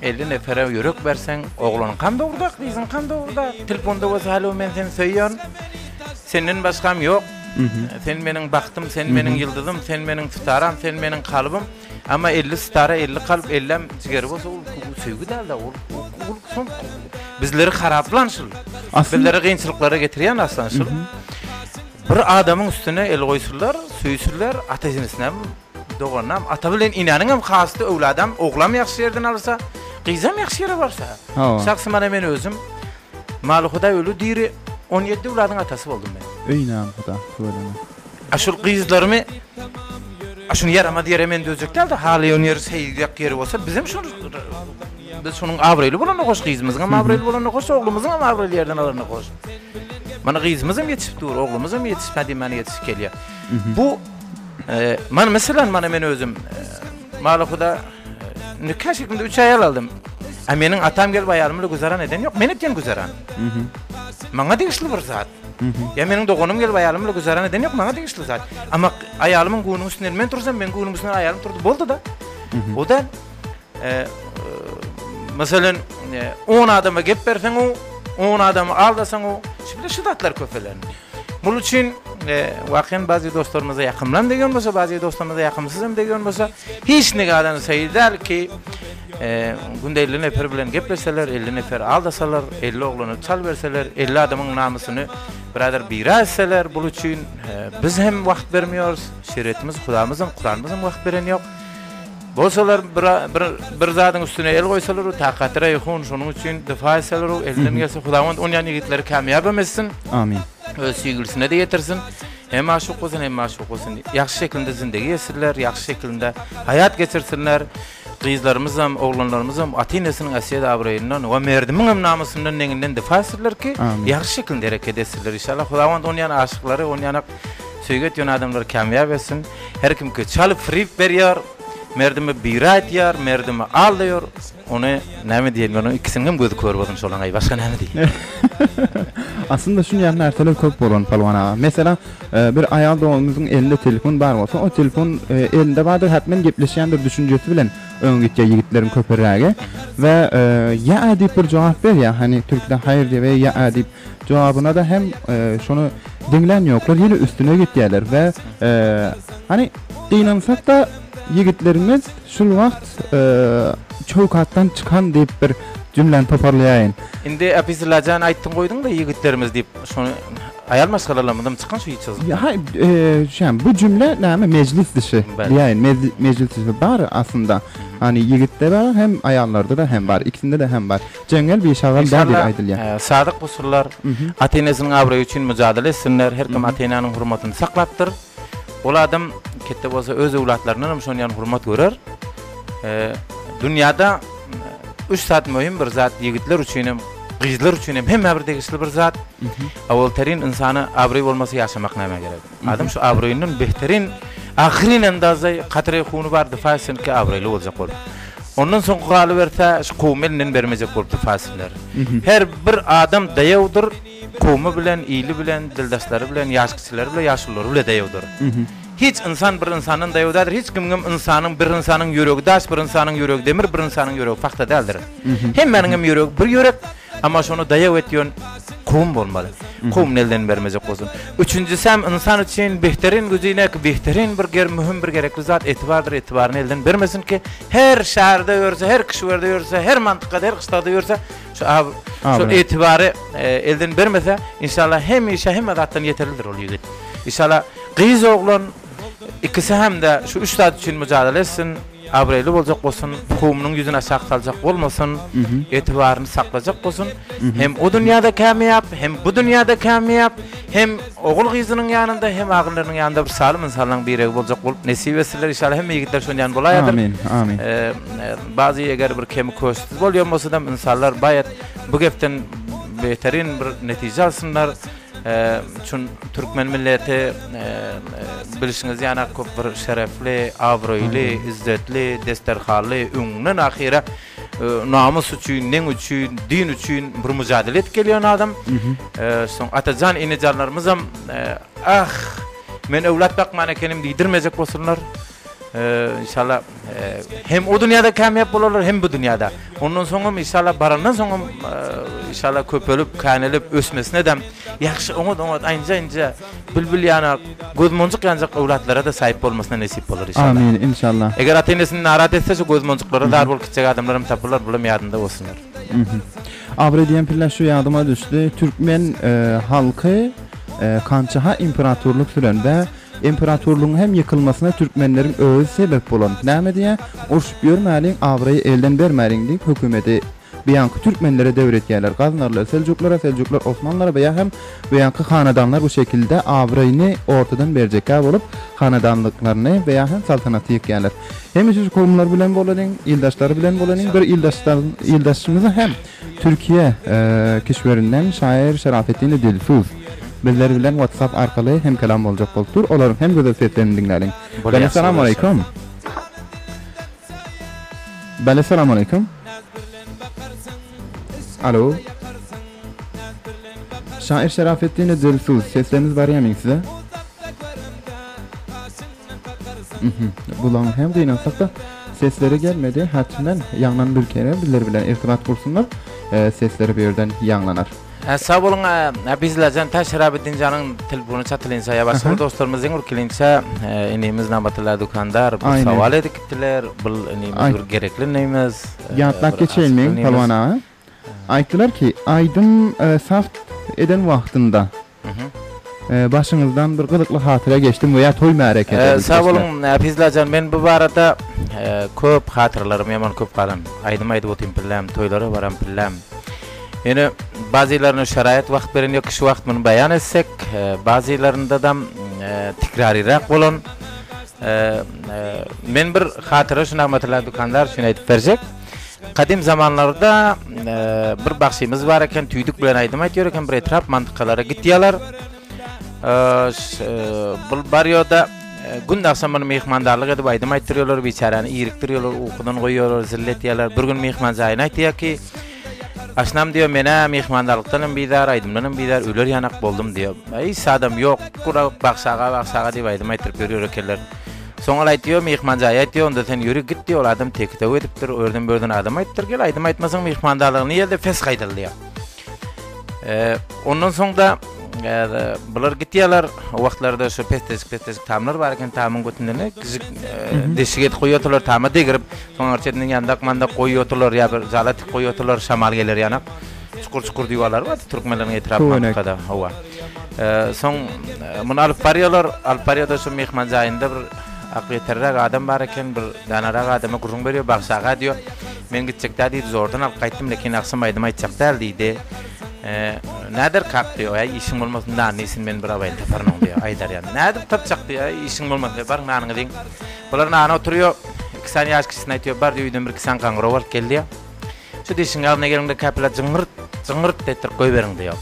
50 nefere ýürek berseň, oglanyňkam dogruda, gyzyňkam dogruda, telefonda bolsa halo men seni söýýän, senden başgam ýok, sen meniň bagtym, sen meniň ýyldyzym, sen meniň sitaram, sen meniň kalbym. Amma 50 sitara, 50 kalp, 50 jigeri bolsa ol söýgi däl-de, ol ol soň bizleri haraplan şul. Bizleri kynçylyklara getirýän aslan şul. Bir adamyň üstüne el goýsunlar, söýsünler, ata-enesinem, doganam, ata bilen enäniňem hasty öwladam, oglam ýagşy ýerden alsa, gyzam ýagşy ýere barsa. Şahsy mana men özüm Maly Hudaý öli diri 17 öwladyň atasy boldum men. Öýnäm Huda, tüweleme. A şul gyzlarymy a şuny ýaramaz ýere men dözjek dälde, halaýan ýeri seýilýak ýeri bolsa bizem şony biz şonuň abraýly bolanyna hoş, gyzymyzyň hem abraýly bolanyna hoş, oglumyzyň hem abraýly ýerden alanyna hoş. Mana gyzymyz hem ýetişip dur, oglumyz hem ýetişip, hä diýmän ýetişip gelýär. Bu mana meselem mana men özüm Maly Huda nika şeklinde üç aýal aldym. A meniň atam gelip aýalym bilen güzeran eden ýok, men etýän güzeran. Maňa degişli bir zat. Ýa meniň doganym gelip aýalym bilen güzeran eden ýok, maňa degişli zat. Amma aýalymyň günüň üstünden men tursam, meň günüm üstünden aýalym turdy, boldy-da. O da Meselen, 10 adama gep berseň, 10 adamy aldasaň, şu bile şu zatlar köpelen. Bul üçin wakyň bazy dostlarymyza ýakymlam degen bolsa, bazy dostlarymyza ýakymsyz hem degen bolsa, hiç nigadan saýy däl ki, günde 50 nefer bilen gepleseler, 50 nefer aldasalar, 50 oglany çal berseler, 50 adamyň namysyny birader bira etseler, bul üçin biz hem wagt bermiýorys, şeriatymyz, Hudamyzam, Kuranymyzam wagt beren ýok. Bolsalar bir bir bir zadyň üstüne el goýsalar u takaty reýhun şonuň üçin difa etseler u elinden gelse Hudawand onýan ýigitleri kamýabam etsin. Amin. Öz söýgülisine-de ýetirsin. Hem aşyk bolsun hem maşuk bolsun. Ýagşy şekilinde zindegi etsinler, ýagşy şekilinde haýat geçirsinler. Gyzlarymyzam, oglanlarymyzam ata-enesiniň äsiýet abraýyndan we merdimiňem namysyndan neňinden difa etsinler ki, ýagşy şekilinde hereket etsinler. Inşallah Hudawand onýan aşyklary, onýanak söýgi etýän adamlary kamýap etsin. Her kimki çalyp frip berýär, merdimi bira etýär, merdimi aldaýar, ony näme diýelim, onuň ikisiniň hem gözi kör bolsun şolaň aý, başga näme diýelim. Aslynda şuny ýaly närseler köp bolan Palwan aga. Meselem, bir aýal doganymyzyň elinde telefon bar bolsa, o telefon elinde bardyr, hetmen gepleşýändir düşünjesi bilen öňe gitýär ýigitleriň köpürägi we ýa-a diýip bir jogap berýär, hany türkde haýyr diýip we ýa-a diýip Jogabyna-da hem şony diňlän ýoklar, ýene üstüne gitýärler we hany gynansak-da ýigitlerimiz şul wagt çöwkatdan çykan diýip bir jümläni toparlaýaýyn. Indi Apizyllajan aýtdyň goýduň-da ýigitlerimiz diýip şony aýal maşgalalarymyzam çykan şu çyzykdan. Haý şem bu jümle näme mejlis dişi diýäýin mejlis dişi bar aslynda hany ýigitde bar hem aýallarda-da hem bar ikisinde-de hem bar. Jeňňel bir şagal däl diýip aýdylýar. Inşallah sadyk bolsunlar, ata-enesiniň abraýy üçin müjadele etsinler, her kim ata-enäniň hurmatyny saklapdyr. Ol adam ketde bolsa öz öwlatlaryndan hem şonýan hurmat görer. Dünýäde üç zat möhüm bir zat ýigitler üçin hem, gyzlar üçin hem hemmä bir degişli bir zat. Awalterin ynsana abraý bolmasa ýaşamak nämä gerek? Adam şu abraýyndan behterin ahyryn endaza katre huny bar difa etsin ki abraýly boljak bolup. Ondan soňky galyberse şu kowumy elinden bermejek bolup difa etsinler. Her bir adam daýawdyr kowumy bilen, ili bilen, dildaşlary bilen, ýaş kiçileri bile, ýaşululary bile daýawdyr. Hiç ynsan bir ynsandan daýaw däldir. Hiç kimiňem ynsanyň bir ynsanyň ýüregi daş, bir ynsanyň ýüregi demir, bir ynsanyň ýüregi pagta däldir. Hemmäniňem ýüregi bir ýürek. Amma şony daýaw etýän kowum bolmaly. Kowumyny elden bermejek bolsun. Üçünjisem ynsan üçin behterin güjüne ki behterin bir ger möhüm bir gerekli zat etibardyr etibaryny elden bermesin ki her şäherde ýörse her kişwerde ýörse her mantykada her gyşlagda ýörse şu ab şu etibary elden bermese inşallah hemişe hemme zatdan ýeterlidir ol ýigit. Inşallah gyz oglan ikisi hem-de şu üç zat üçin müjadele etsin. Abraýly boljak bolsun, kowumynyň ýüzüni aşak saljak bolmasyn, etibaryny saklajak bolsun. Hem o dünýäde kämýap, hem bu dünýäde kämýap, hem ogul-gyzynyň ýanynda, hem agynlarynyň ýanynda bir salym ynsanlaryň biregi boljak bolup nesip etsinler. Inşallah hemme ýigitler şonýan bolaýadyr. Amin, amin. Bazy eger bir kemi köstsüz bolýan bolsadam ynsanlar baýat bu gepden beterin bir netije alsynlar. Çün türkmen milleti bilşiňiz ýaly köp bir şerefli, abraýly, izzetli, desterhanly, öňden ahyra namys üçin, neň üçin, din üçin bir müjadele edip gelýän adam. Soň atajan, enejanlarymyzam ah, men öwlat bakman ekenim diýdirmejek bolsunlar. Inşallah hem o dünýäde kämýap bolarlar, hem bu dünýäde. Ondan soňam inşallah barandan soňam inşallah köpelip, känelip, ösmesine dem ýagşy oňat-oňat aýynja-inje bilbil ýanak, gözmonjuk ýanjak öwlatlara-da saýyp bolmasyna nesip bolar inşallah. Amin, inşallah. Eger ata-enesini narat etse şu gözmonjuklara zar bolup gitjek adamlar hem tapylar, bulam ýadynda bolsunlar. Abraý diýen pille şu ýadyma düşdi. Türkmen halky kança-ha imperatorlyk süren we Imperatorlygyň hem ýykylmasyna türkmenleriň özi sebäp bolan. Näme diýýä? Urşup ýörmäliň, abraýy elden bermäliň diýip hökümeti buýanky türkmenlere döwür etýärler. Gaznalylar seljuklara, seljuklar osmanlara we ýa hem buýanky hanadanlar bu şekilde abraýyny ortadan berjekkä bolup hanadanlyklaryny we ýa hem saltanaty ýykýarlar. Hemişe şu kowumlar bilen bolalyň, ildaşlar bilen bolalyň. Bir ildaşdan ildaşymyzy hem Türkiýe kişwerinden şaýyr Şerafetdin Dilsuz bizler bilen WhatsApp arkaly hemkelam boljak bolup dur. Olaryň hem gözel seslerini diňläliň. Bele salam aleýkum. Bele salam aleýkum. Alo. Şaýyr Şerafetdin Dilsuz seslerimiz barýamyň size? Bulaň hem gynansak-da sesleri gelmedi. Hatmen ýaňlan bir kere bizler bilen irtibat gursunlar. Sesleri bu ýerden ýaňlanar. Sag boluň Bizlajan ta Şerabeddin janyň telefony çatylynça ýa başga bir dostlarymyz zyň urkilinçä inimiz Namatylla dükandar bir sowal edip gitdiler. Bul inimiz bir gerekli inimiz. Ýatlap geçeýin men Palwan aga. Aýtdylar ki aýdym saft eden wagtynda başyňyzdan bir gyzykly hatyra geçdimi we ýa toý märekede. Sag boluň Fizlajan men bu barada köp hatyralarym ýaman köp galan. Aýdym aýdyp otyryn pilläm toýlara baran pilläm. Ýöne bazylaryna şaraýat wagt beren ýok şu wagt muny baýan etsek bazylaryndadam tikraryrak bolan men bir hatyra şu Nagmatylla dükandar üçin aýdyp berjek. Gadym zamanlarda bir bagşymyz bar eken, tüýdük bilen aýdym aýtýar eken, bir etrap mantykalara gitýärler. Bul barýoda gün agşam muny myhmandarlyk edip aýdym aýtdyrýarlar, biçäräni irikdirýärler, ukudan goýýarlar, zilletýärler. Bir gün myhman jaýyna aýtýar ki, Aşnam diýýär, men-ä myhmandarlykdan hem bizar, aýdymdan hem bizar, öler ýanak boldum diýýär. Hiç adam ýok, gurak bagşaga, bagşaga diýip aýdym aýtdyryp ýörýär ekenler. Soň ol aýtýar, myhman jaýa aýtýar, onda sen ýöri git diýýär, ol adam tekitow edipdir, o ýerden bu ýerden adam aýtdyr, gel aýdym aýtmasaň myhmandarlygyny ýerde pes gaýdyl diýýär. Ondan soň-da bular gitýärler, o wagtlarda şu pestejik-pestejik tamlar bar eken, tamyň götünden kiçijik deşik edip goýýardylar, tama degirip, soň arçedinden ýandak-mandak goýýardylar ýa bir jala tik goýýardylar, şamal geler ýanak. Çukur-çukur diwarlary bardy türkmenleriň etrap mantykada, hawa. Soň muny alyp barýarlar, alyp barýarda şu myhman jaýynda bir akly ýeterräk adam bar eken, bir danarak adama gürrüň berýär, Bagşy aga diýýär, men gitjek däl diýdi, zordan alyp gaýtdym, lekin agşam aýdym aýtjak däl diýdi. Näder kak diýýär, äý işiň bolmasyn nanyny iýsin, men bir abaýyny taparyn oň diýýär, aýdar ýaly. Nädip tapjak diýýär, äý işiň bolmasyn diýýär, baryň nanyňyzy iýiň. Bular nana oturýar, iki sany ýaş kiçisine aýtýar, bar diýýär, öýden bir iki sany gaňrow alyp gel diýýär. Şu dişiň agzyna geliňde käpile jyňňyrt, jyňňyrt etdirip goýberiň diýýär.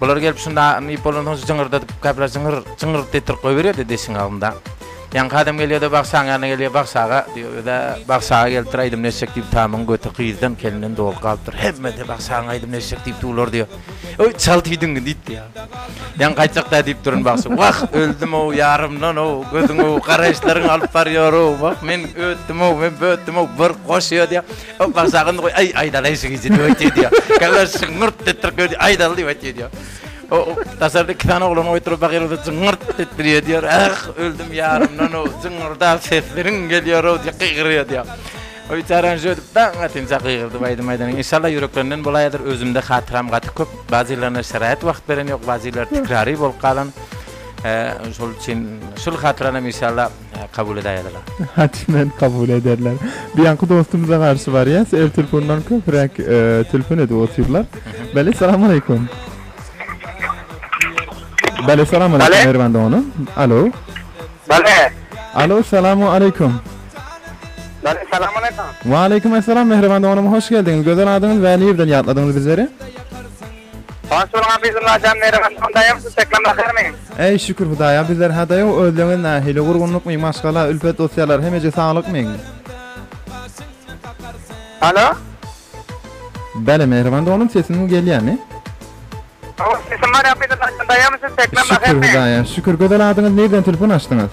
Bular gelip şunda iýip bolansoň şu jyňňyrdadyp käpile jyňňyr, jyňňyrt etdirip goýberýär-de dişiň agzynda. Ýaňky adam gelýär-de bagşaň ýanyna gelýär, Bagşy aga, diýýär, öz-ä bagşy aga gelipdir, aýdymyny eşitjek diýip tamyň göti gyzdan, kelinden doly galypdyr. Hemme-de bagşy agaň aýdymyny eşitjek diýip duwlar diýýär. Oý, çal tüýdüňi diýip diýýär. Ýaňky aýtjak-da diýip durun bagşy. Wah, öldüm-ow, ýarymdan-ow, gözüň-ow, garaýyşlaryň alyp barýar-ow, wah, men ötdüm-ow, men bötdüm-ow, bir goşýar diýýär. O bagşy agany goý, aý, aýdalaý şu gije diýip aýtýar diýýär. Käbir şyňňyrt etdirip gördi, aýdaly diýip aýtýar diýýär. O daşarda iki sany oglan goýup durup bakyr, jyňňyrt etdirýär diýýär. Ah, öldüm ýarymdan-ow, jyňňyrdap sesleriň gelýär-ow diýip gygyrýar diýýär. O biçäräni şöýdüp daň atynça gygyrdyp aýdym aýdanyň inşallah ýüreklerinden bolaýadyr özümde hatyram gaty köp bazylaryna şeraýat wagt beren ýok bazylary tikrary bolup galan şol üçin şul hatyranam inşallah kabul edäýediler. Hatmen kabul ederler. Bir ýaňky dostumyza garşy barýas. El telefondan köpräk telefon edip otyrlar. Bele salam aleýkum. Bele salam aleýkum Merwan doganym. Alo. Bele. Alo salamu aleýkum. Bele salam aleýkum. Wa aleýkum essalam mähriban doganym hoş geldiňiz. Gözel adyňyz we nirden ýatladyňyz bizleri? Hoş boluň Abydylla jan Merwan dogan daýaw siz teklam bakarmy? Eý şükür Hudaýa bizler hä daýaw özleňiz nähili gurgunlykmy maşgala ülpet dosýalar hemeje saglykmy? Alo. Bele mähriban doganym sesiň gelýämi? Hawa sesim bar Abydylla jan daýawmy siz teklam Şükür bakarmy? Hudaýa şükür gözel adyňyz nirden telefon açdyňyz?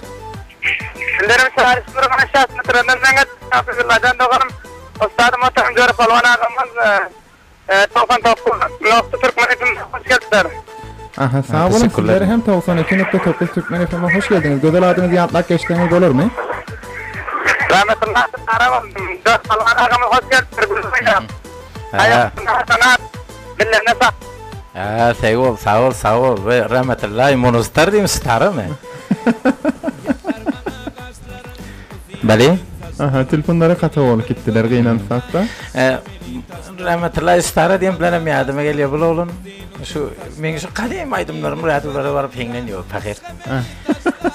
Sillerim Çary Şükürowyň aşasyny oturandan meňe Hafyzulla jan doganym, ussadym Watan Jora Palwan agamyz 99 nokta Türkmen FM-e hoş gelipdir. Aha sag boluň Teşekkürler. sizler hem 92.9 Türkmen FM-e hoş geldiňiz. Gözel adyňyzy ýatlap geçseňiz bolarmy? Rahmetullah Sara bolsun. Jora Palwan agamyz hoş gelipdir. Gül oýnap. Hä. Aýaklarynda hasanat. Dillerine sag. Hä, sag bol, sag bol, sag bol. We Rahmetullahi Munustar diými, Staramy? Bali? Aha, telefonlara kata bolup gitdiler gynansakda. E, Rahmetullahi Stara diýen bilenem ýadyma gelýär bul oglan. Şu meň şu gadym aýdymlarym radiolara baryp hiňlenýär pahyr.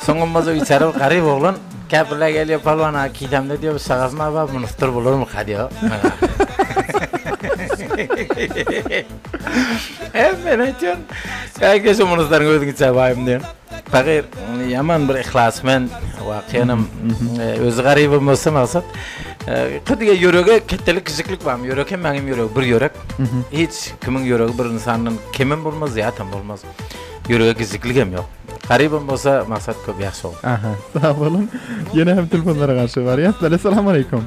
Soňam bolsa biçäre bir garyp oglan käpirler gelýär palwan aga kisämde diýýär şagasym bar munustar bolarmyka diýýär. Hem men aýtýan, Äge şu munuslaryň özüň içä baýym diýen. Pahyr ýaman bir yhlasmen wakyýanam özi garybam bolsa maksat. Kötüge ýürege ketdelik kiçiklik barmy? Ýürek hemmäň hem ýüregi bir ýürek. Hiç kimiň ýüregi bir ynsandan kemem bolmaz, zyýatam bolmaz. Ýürege kiçiklik hem ýok. Garybam bolsa maksat köp ýagşy oglan. Aha, sag boluň. Ýene hem telefonlara garşy barýas. Bele salam aleýkum.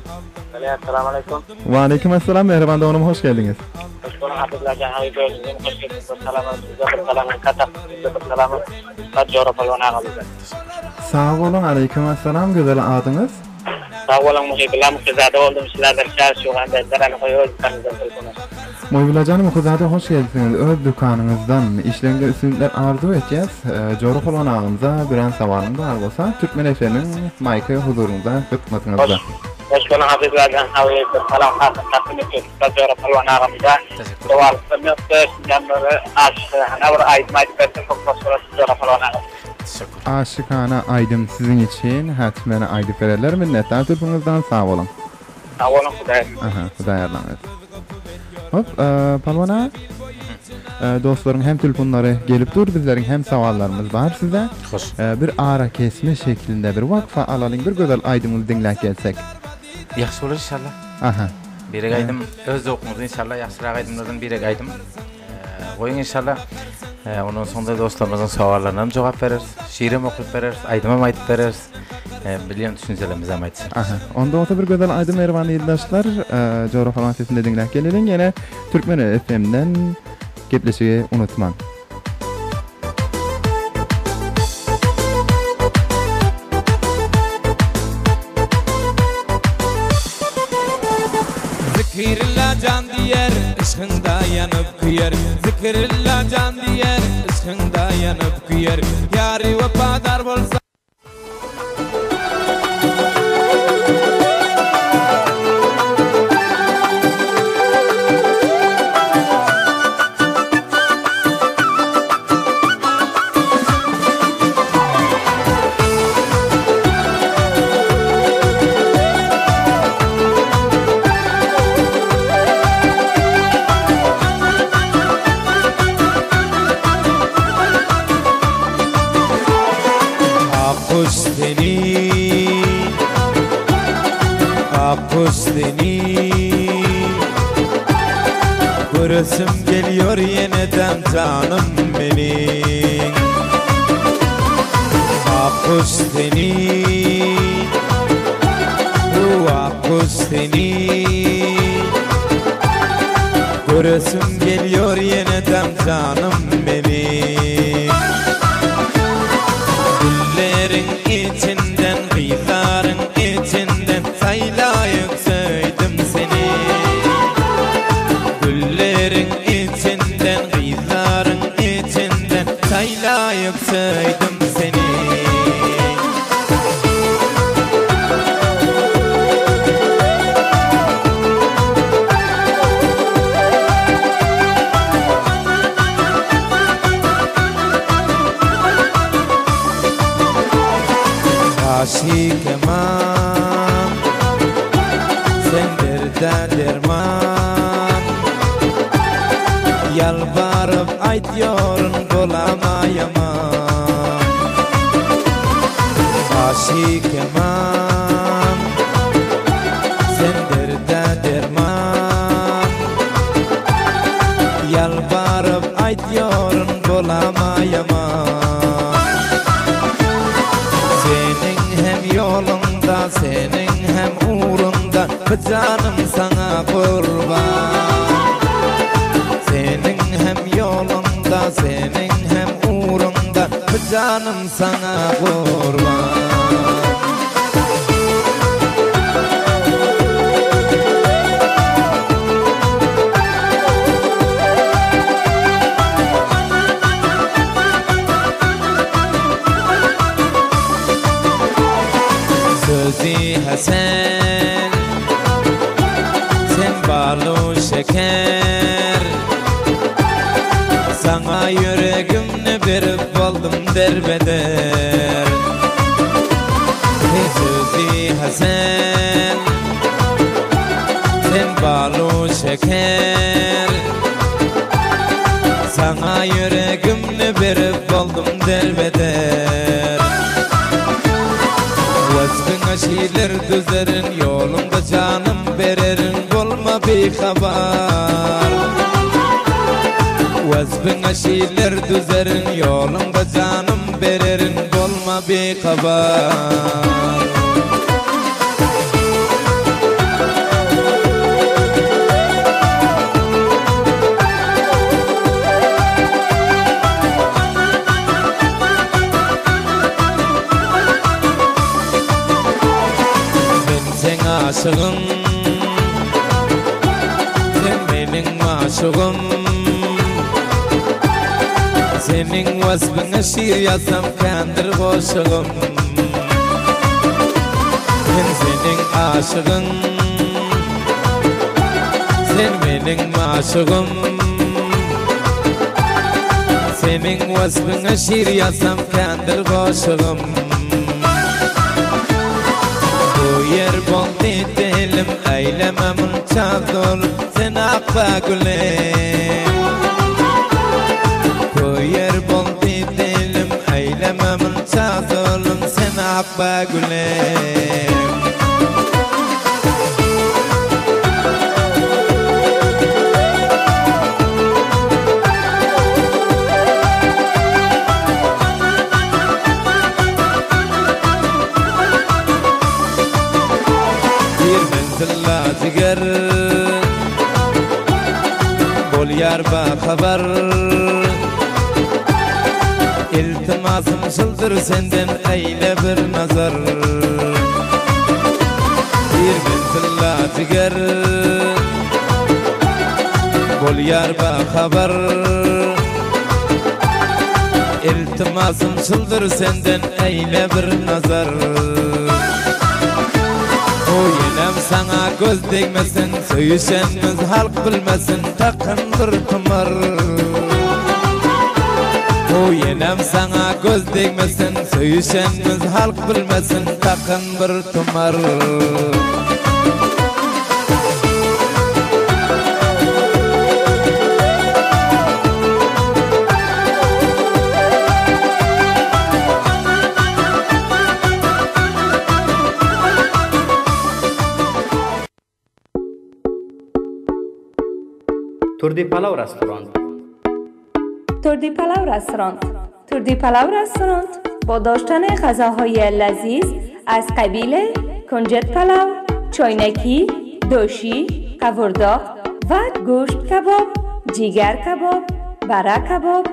Bele salam aleýkum. Waleýkim essalam mähriban doganym hoş geldiňiz. Hoş. boluň Hafizullajan habyp özüňizem hoş geldiňiz bir salamym size bir salamym katak size bir salamym bar Jora Palwan agamyza. Sag boluň Aleýkum Essalam gözel adyňyz? Sag boluň Muhybulla Muhyzada boldum şilader şar şugan derler ana goý öz dükanyňyzdan telefon aç. Muhybullajan Muhyzada hoş gelipsiňiz öz dükanyňyzdan işleriňizde üstünlikler arzuw etýäs Jora Palwan agamyza biren sowalyň bar bolsa Türkmen FM-iň maýky huzuryňyzda hyzmatyňyzda. Hoş boluň Hafizullajan habyp bir salam hasam takdim etýäs ussat Jora Palwan agamyza sowalymyzam ýokdy şindem bir aşykhana bir aýdym aýdyp berse çok hoş bolar Jora Palwan agam. Aşykana aýdym siziň üçin hatmen aýdyp bererler minnetdar türküňizden sag boluň. Sag boluň Hudaý. Aha Hudaý ýarlaň etsin. Hop Palwan aga. Dostlaryň hem telfonlary gelip dur bizleriň hem sowallarymyz bar size. Hoş. Bir ara kesme şeklinde bir wakfa alalyň bir gözel aýdymyňyzy diňläp gelsek. Ýagşy bolar inşallah. Aha. Birek aýdym öz zowkuňyzda inşallah ýagşyrak aýdymlardan birek aýdym. Goýuň inşallah. Ondan soňda dostlarymyzyň sowallaryna hem jogap bereris. Şiirem okyp bereris, aýdymam aýdyp bereris. Bilýän düşünjelerimizi hem aýtsak. Aha. Onda bolsa bir gözel aýdym mähriban ildeşler. Jora Palwan sesinde diňläp geleliň. Ýene Türkmen FM-den gepleşigi unutmaň. Zikirilla jan diýer, yşkyňda ýanyp köýer. Zikirilla jan diýer, yşkyňda ýanyp köýer. Ýary wepadar bolsa. Akkuş seni, akkuş seni Göresim geliyor yeniden canım benim Akkuş seni, bu akkuş seni Göresim geliyor yeniden canım benim Gülleriň içinden, gyzlaryň içinden Saýlaýyp söýdüm seni. Gülleriň içinden, gyzlaryň içinden Saýlaýyp söýdüm seni. Aşy keman, sen derde derman Ýalbaryp aýtýaryn golama ýaman Aşy keman, sen derde derman Ýalbaryp aýtýaryn golama ýaman Seniň hem ýoluňda, seniň hem ugruňda Bu janym saňa gurban Seniň hem ýoluňda, seniň hem ugruňda Bu janym saňa gurban. Sözi Hesen, sen balu şeker Saňa ýüregimni berip boldum derbeder Sözi Hesen, sen balu şeker Saňa ýüregimni berip boldum derbeder Wasbyňa şiirler düzerin, ýoluňda janym bererin, bolma bihabar. Wasbyňa şiirler düzerin, ýoluňda janym bererin, bolma bihabar. aşygyň Sen meniň maşugym Seniň waspyňa şyr ýazsam kändir goşugym Men seniň aşygyň Sen meniň maşugym Seniň waspyňa şyr ýazsam kändir goşugym Bu ýer boldy dilim eýleme munça zulm sen akba gülüm Bu ýer boldy dilim eýleme munça zulm sen akba gülüm. Bir menzilla jiger Bolýar bahabar Iltimasym şuldur senden eýle bir nazar Bir menzilla jiger Bolýar bahabar Iltimasym şuldur senden eýle bir nazar Oý enem saňa göz degmesin Söýüşenmiz halk bilmesin Takyn bir tumar Oý enem saňa göz degmesin Söýüşenmiz halk bilmesin Takyn bir tumar. Turdi Palaw Restaurant. Turdi Palaw Restaurant. Turdi Palaw Restaurant با داشتن غذاهای لذیذ از قبیل کنجد پلاو، چاینکی، دوشی، قورداق و گوشت کباب، جیگر کباب، بره کباب،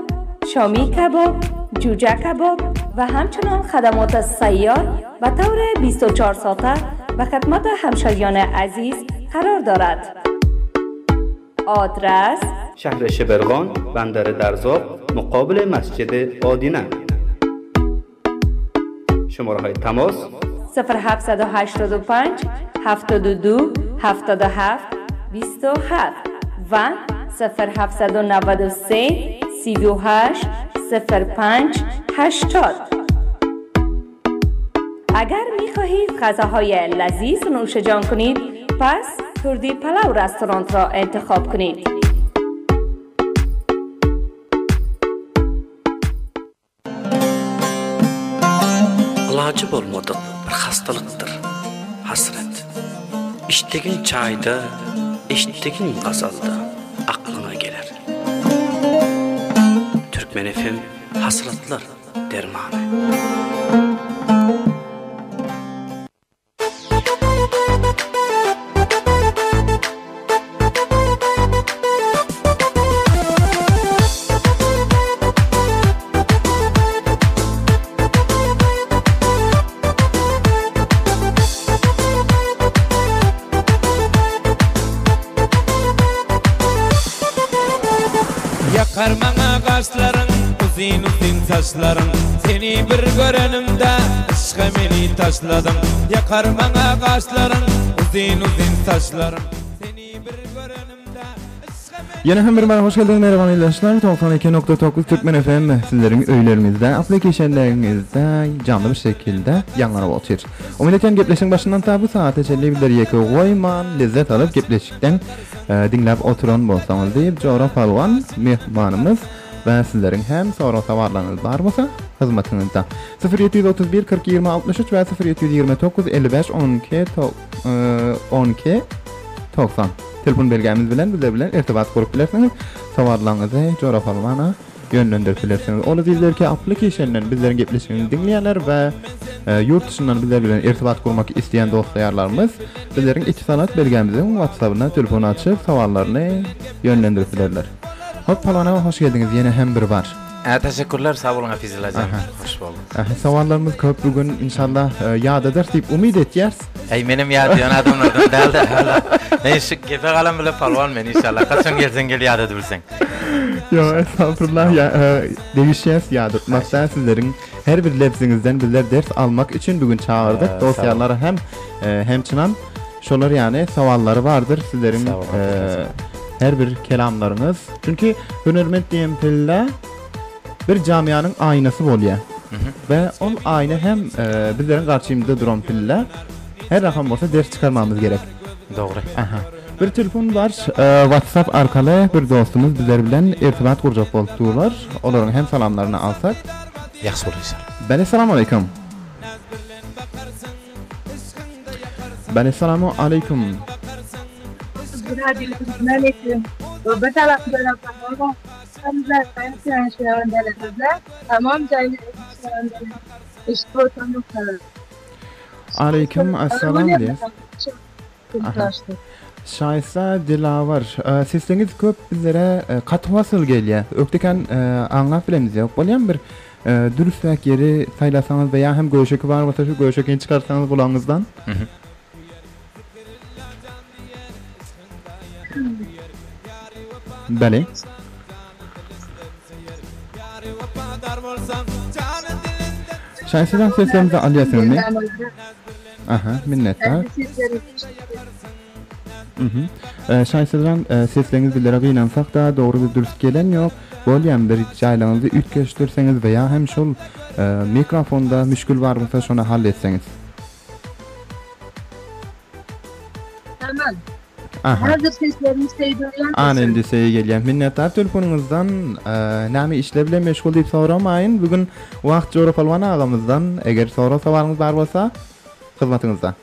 شامی کباب، جوجه کباب و همچنان خدمات سیار به طور 24 ساعته به خدمت همشهریان عزیز قرار دارد. آدرس شهر شبرغان بندر درزاب مقابل مسجد آدینه شماره های تماس 0785 72 77 27 و 0793 38 05 80 اگر می خواهید غذاهای لذیذ نوش جان کنید پس تردی پلاو رستورانت را انتخاب کنید. Alajy bolmadyk bir hastalykdyr hasrat. Içdigiň çaýda, eşitdigiň gazalda aklyňa geler. Türkmen FM hasratlar dermany. Ýakar maňa gaşlaryň, uzyn-uzyn saçlaryň, Seni bir görenimde yşga meni taşladyň. Ýakar maňa gaşlaryň, uzyn-uzyn saçlaryň, Seni bir görenimde yşga meni. Ýene hem bir bar hoş geldiňiz mähriban ildeşler 92.9 Türkmen FM sizleriň öýleriňizde applicationleriňizde janly bir şekilde ýaňlanyp otyr. Umyt etýän gepleşigiň başyndan ta bu saata çenli bizleri ýeke goýman lezzet alyp gepleşikden diňläp oturan bolsaňyz diýip Jora Palwan myhmanymyz we sizleriň hem sorag sowallaryňyz bar bolsa hyzmatyňyzda. 0731 40 20 63 we 0729 55 12 12 90 telefon belgämiz bilen bizler bilen irtibat gurup bilersiňiz. Sowallaryňyzy Jora Palwana ýönlendirip bilersiňiz. Ol ezizlerki application-den bizleriň gepleşigimizi diňleýänler we ýurt dşyndan bizler bilen irtibat gurmak isleýän dost-ýarlarymyz bizleriň Etisalat belgämiziň WhatsApp-yna telefon açyp sowallaryny ýönlendirip bilerler. Hop Palwan aga hoş geldiňiz ýene hem bir bar. Ä teşekkürler sag boluň Hafizullajan. Hoş bolduk. Sowallarymyz köp bu gün inşallah ýadadarys diýip umyt etýäris. Äý menem ýadaýan adamlardan dälde hala. Men şu gepe galan bile palwan men inşallah. Haçan gelseň gel ýadadyp bilseň. Ýok estagfurullah ýa degişýäs ýadatmak däl sizleriň her bir lebziňizden bizler ders almak üçin bu gün çagyrdyk dost ýarlar hem hem çynan şolar ýaly sowallary bardyr sizleriň her bir kelamlaryňyz çünki hünerment diýen pille bir jamianyň aýnasy bolýar we ol aýna hem bizleriň garşymyzda duran pille her rakam bolsa ders çykarmamyz gerek. Dogry. Aha. Bir telefon bar, WhatsApp arkaly bir dostumyz bizler bilen irtibat gurjak bolup durlar. Olaryň hem salamlaryny alsak. Ýagşy bolar inşallah. Bele salam aleýkum. Bele salamu aleýkum. Aleýkum assalam diýýäs. Şaýsa Dilawar, sesleňiz köp bizlere gaty wasyl gelýär. Ökdekän aňlap bilemiz ýok. Bolýamy bir dürüsräk ýeri saýlasaňyz we ýa hem göşeki bar bolsa şu göşekini çykarsaňyz gulagyňyzdan. Beli. Şaýsadan seslerimizi alýarsyňyzmy? Aha, minnetdar. Mhm. Şaýsadan sesleňiz bizlere gynansak-da dogry bir dürs gelen ýok. Bolýamy bir jaýlaryňyzy üýtgeşdirseňiz we ýa hem şol mikrofonda müşgil bar bolsa şony hall etseňiz. Tamam. Aha. Hazır seslerimiz seý duýýan. Ana indi seý gelýär. Minnetdar telefonyňyzdan näme işler bilen meşgul diýip soramaýyn. Bu gün wagt Jora Palwan agamyzdan eger sorag sowalyňyz bar bolsa hyzmatyňyzda.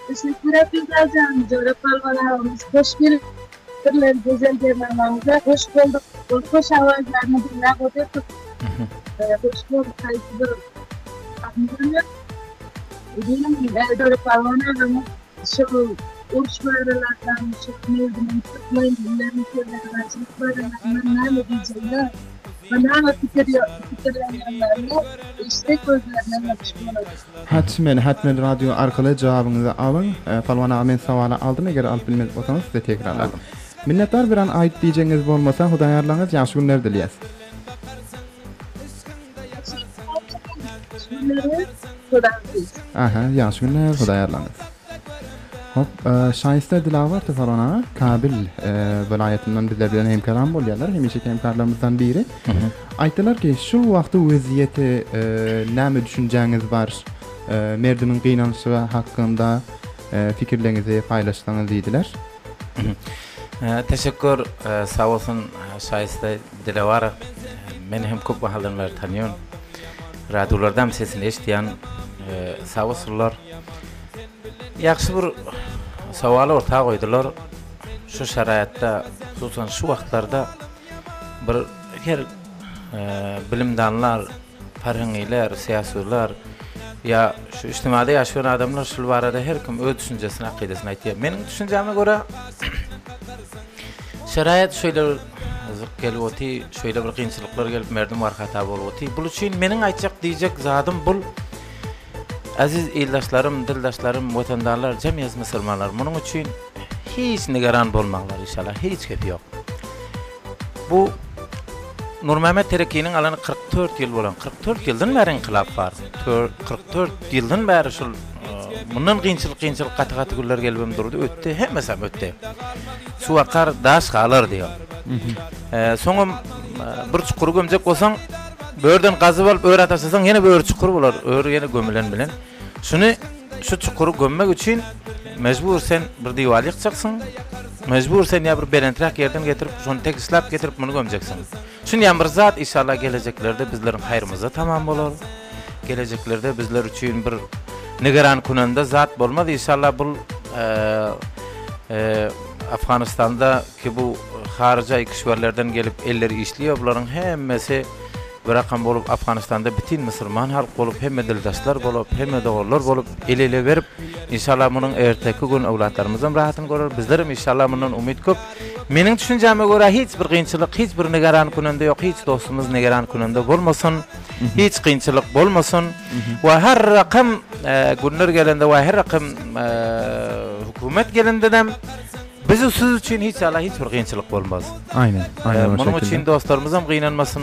Teşekkür Abdullah Jora Palwan agamyz hoş gelipdirler güzel bernamamyza hoş bolduk. Ol hoş awazlaryny diňläp otyrdyk. Hoş bolduk haýsy bir Diýen Jora Palwan agamyz şu uruş baralardan şu merdimiň türkmen dillerini sözleýänçilik baralaryndan näme diýjegini we näme pikir pikirlenýänlerini eşitsek özlerinden ýapyşyp bolar. Hatmen hatmen radio arkaly jogabyňyzy alyň. Palwan aga men sowaly aldym eger alyp bilmedik bolsaňyz size tekrarlaryn. Minnetdar biran aýt diýjegiňiz bolmasa Hudaýarlaňyz ýagşy günler dileýäs. Aha, ýagşy günler, Hudaý ýarlaňyz. Hop, Şaýysta Dilawar Topalwan aga, Kabil welaýatyndan bizler bilen hemkaram bolýarlar, hemişeki hemkarlarymyzdan biri. Aýtdylar ki, şu wagty weziýeti näme düşünjäňiz bar, merdimiň gynanyşygy hakynda pikirleriňizi paýlaşsaňyz diýdiler. Teşekkür, sag bolsun Şaýysta Dilewar. Men hem köp mahaldan bäri tanýan. Radiolarda hem sesini eşidýän. Sag bolsunlar. Ýagşy bir sowaly orta goýdular. Şu şaraýatda, hususan şu wagtlarda bir her bilimdanlar Parheňiler, syýasylar ýa şu ijtimada ýaşaýan adamlar şul barada her kim öz düşünjesini, akydasyny aýtýar. Meniň düşünjäme görä şeraýat şeýle bir zyk gelip oty, şeýle bir kynçylyklar gelip merdum war hata bolup oty. Bul üçin meniň aýtjak diýjek zadym bul Äziz ildaşlarym, dildaşlarym, wetandarlar, jemyýet musulmanlar munuň üçin hiç nigeran bolmaňlar inşallah hiç gepi ýok. Bu Nurmämmet Terekiniň alany 44 ýyl bolan. 44 ýyldan bäri ynkylap bar. 44 ýyldan bäri şul mundan kynçylyk kynçylyk gaty gaty günler gelibem durdy, ötdi, hemmesem ötdi. Suw akar, daş galar diýýär. Soňam bir çukury gömjek bolsaň, börden gazyp alyp öre taşlasaň ýene bör çukur bolar, ör ýene gömülen bilen. Şuny şu çukury gömmek üçin mejbur sen bir diwal ýykjaksyň. Mejbur sen ýa bir belenträk ýerden getirip, şony tegisläp getirip muny gömjeksiň. Şunýam bir zat inşallah gelejeklerde bizleriň haýrymyza tamam bolar. Gelejeklerde bizler üçin bir nigeran kunanda zat bolmaz inşallah bul Afganistanda ki bu haryja kişwerlerden gelip elleri işliýär bularyň hemmesi. Bir rakam bolup Afganystanda bitin musulman halk bolup hemme dildaşlar bolup hemme doganlar bolup el ele berip inşallah munuň erteki gün öwlatlarymyzam rahatyny görer bizlerem inşallah mundan umyt köp meniň düşünjäme görä hiç bir gynçylyk hiç bir nigeran künende ýok hiç dostumyz nigeran künende bolmasyn hiç gynçylyk bolmasyn we her rakam günler gelende we her rakam hökümet gelendedem Biz siz üçin hiç ala hiç bir kynçylyk bolmaz. Aynen. Aynen o Munuň şekilde. üçin dostlarymyzam gynanmasyn,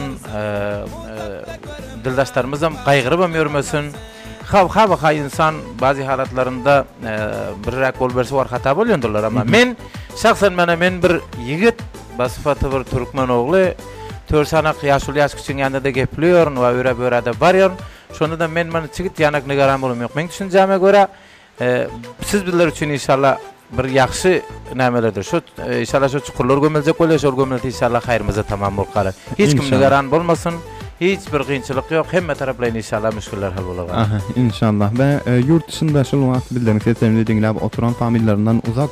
dildaşlarymyzam gaýgyrybam ýörmesin. Ha ha ha insan bazy halatlarynda birräk boluberse war hata bolýandyrlar amma men şahsen mana men bir ýigit basyfaty bir türkmen ogly törsanak ýaşuly ýaş kiçiň ýanynda-da gepleýärin we öre-böre-de barýaryn. Şonda-da men muny çigit ýanak nigaran bolam ýok. Meň düşünjäme görä Siz bizler üçin inşallah bir ýagşy nämelerdir. Şu inşallah şu çukurlar gömüljek bolýar, şol gömülse inşallah haýrymyza tamam bolup galar. Hiç kim nigaran bolmasyn. Hiç bir kynçylyk ýok. Hemme taraplaýyn inşallah müşgiller hal bolar. Aha, inşallah. We ýurt dışynda şol wagt bizleriň seslerimizi diňläp oturan familiýalaryndan uzak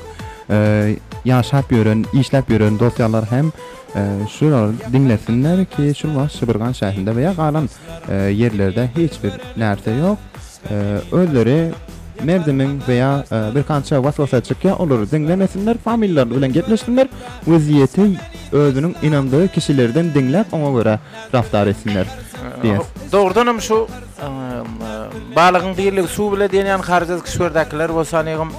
ýaşap ýören, işläp ýören dost-ýarlar hem şular diňlesinler ki, şul wagt Şybyrgan şäherinde we ýa galan ýerlerde hiç bir närse ýok. Özleri merdimiň we ýa bir kança waswasa çykýar, olary diňlemesinler, familiýalary bilen gepleşsinler, wezýeti özüniň ynandygy kişilerden diňläp oňa görä raftar etsinler diýýäs. Dogrudanam şu balygyň dirligi suw bile diýen ýaly harjaz kişwerdäkiler bolsa anygym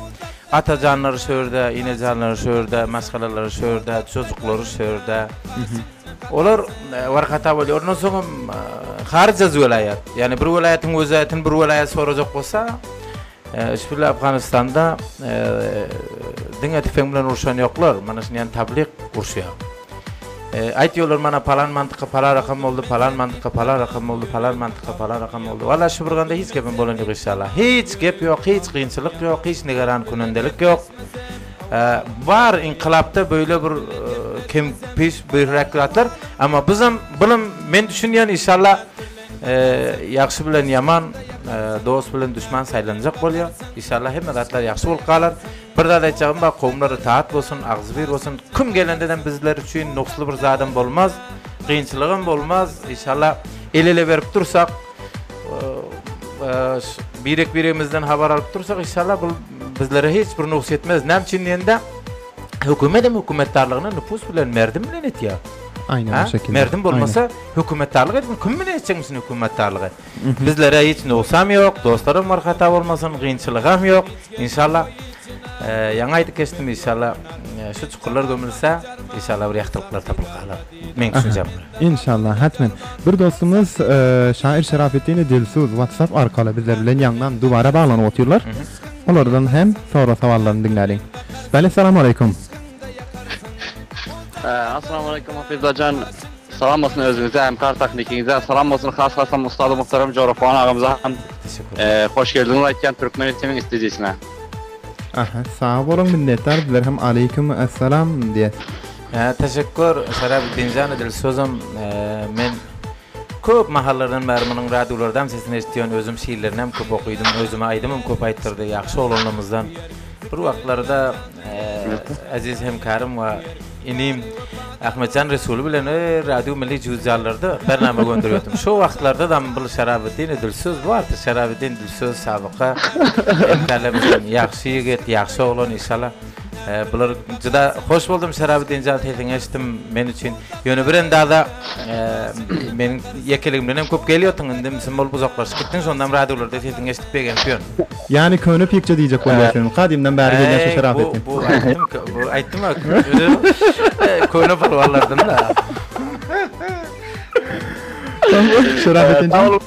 atajanlary şu ýerde, enejanlary şu ýerde, maşgalalary şu ýerde, çocuklary şu ýerde. Olar warkata bolýar. Ondan soňam haryjaz welaýat. Ýagny bir welaýatyň wezaýatyny bir welaýat sorajak bolsa, şübheli Afganystanda diňe tüfeň bilen urşan ýoklar. Mana şuny ýaly tablyk urşýar. Aýtýarlar mana palan mantyka palan rakam boldy, palan mantyka palan rakam boldy, palan mantyka palan rakam boldy. Walla şu bir ganda hiç gepem bolan ýok inşallah. Hiç gep ýok, hiç kynçylyk ýok, hiç nigeran künendelik ýok. Bar inkylapda böyle bir kem piş birräk zatlar. Amma bizem bulam men düşünýän inşallah ýagşy bilen ýaman, dost bilen düşman saýlanjak bolýar. Inşallah hemme zatlar ýagşy bolup galar. Bir zat aýtjagym bar, kowumlar itaat bolsun, agzybir bolsun. Kim gelendedem bizler üçin nugsly bir zadam bolmaz, kynçylygam bolmaz. Inşallah el-ele berip dursak, birek-biregimizden habar alyp dursak inşallah bu bizlere hiç bir nugs ýetmez. Näme üçin diýende, hökümet hem hökümetdarlygyny nüfus bilen, merdim bilen etýär. Aýnen o şekilde. Merdim bolmasa hökümetdarlyk edip kim bilen etjekmişin hökümetdarlygy? Bizlere hiç nugsam ýok, dostlaram bir hata bolmasyn, gynçylygam ýok. Inşallah ýaňy aýdyp geçdim inşallah şu çukurlar gömülse inşallah bir ýagtylyklar tapylyp galar. Meň düşünjem. Inşallah hatmen. Bir dostumyz şair Şerafetdini Dilsuz WhatsApp arkaly bizler bilen ýaňdan dubara baglanyp otyrlar. Olardan hem sorag sowallaryny diňläliň. Bäle Essalamu Aleýkum. Assalamu Aleýkum Hafizlajan. Salam bolsun özüňize hem kar tahnikiňize. Salam bolsun has hasam ustady muhterem Jorafan agamyza hem. Hoş geldiňiz aýtýan Türkmen FM-iň studiýasyna. Aha, sag boluň minnetdar bizler hem Aleýkum Esselam diýýäs. Teşekkür Şerafetdinjan Dilsuzam men köp mahallardan bäri munuň radiolardam sesini eşitýän özüm şiirlerinem köp okydym özüme aýdymam köp aýtdyrdy ýagşy oglanlarymyzdan bir wagtlarda eziz hemkarym we inim Ahmetjan Resuly bilen radio milli jüzjallarda bernama gönderýärdim şo wagtlardadam bul Şerafetdin Dilsuz bardy Şerafetdin Dilsuz sabyka hemkarlarymyzdan ýagşy ýigit ýagşy oglan inşallah Bular juda hoş boldum Şerabetdin jan sesiňi eşitdim men üçin. Ýöne bir endaza meniň ýekeligimden hem köp gelýärdiň indi sen bolup uzaklaşyp gitdiň şondan radiolarda sesiňi eşidip begenip ýörün. Ýani köne pikçe diýjek bolýar sen gadymdan bäri gelýän şu Şerafetdin. Bu aýtdym bu aýtdym köne palwanlardan da. Şerafetdin jan.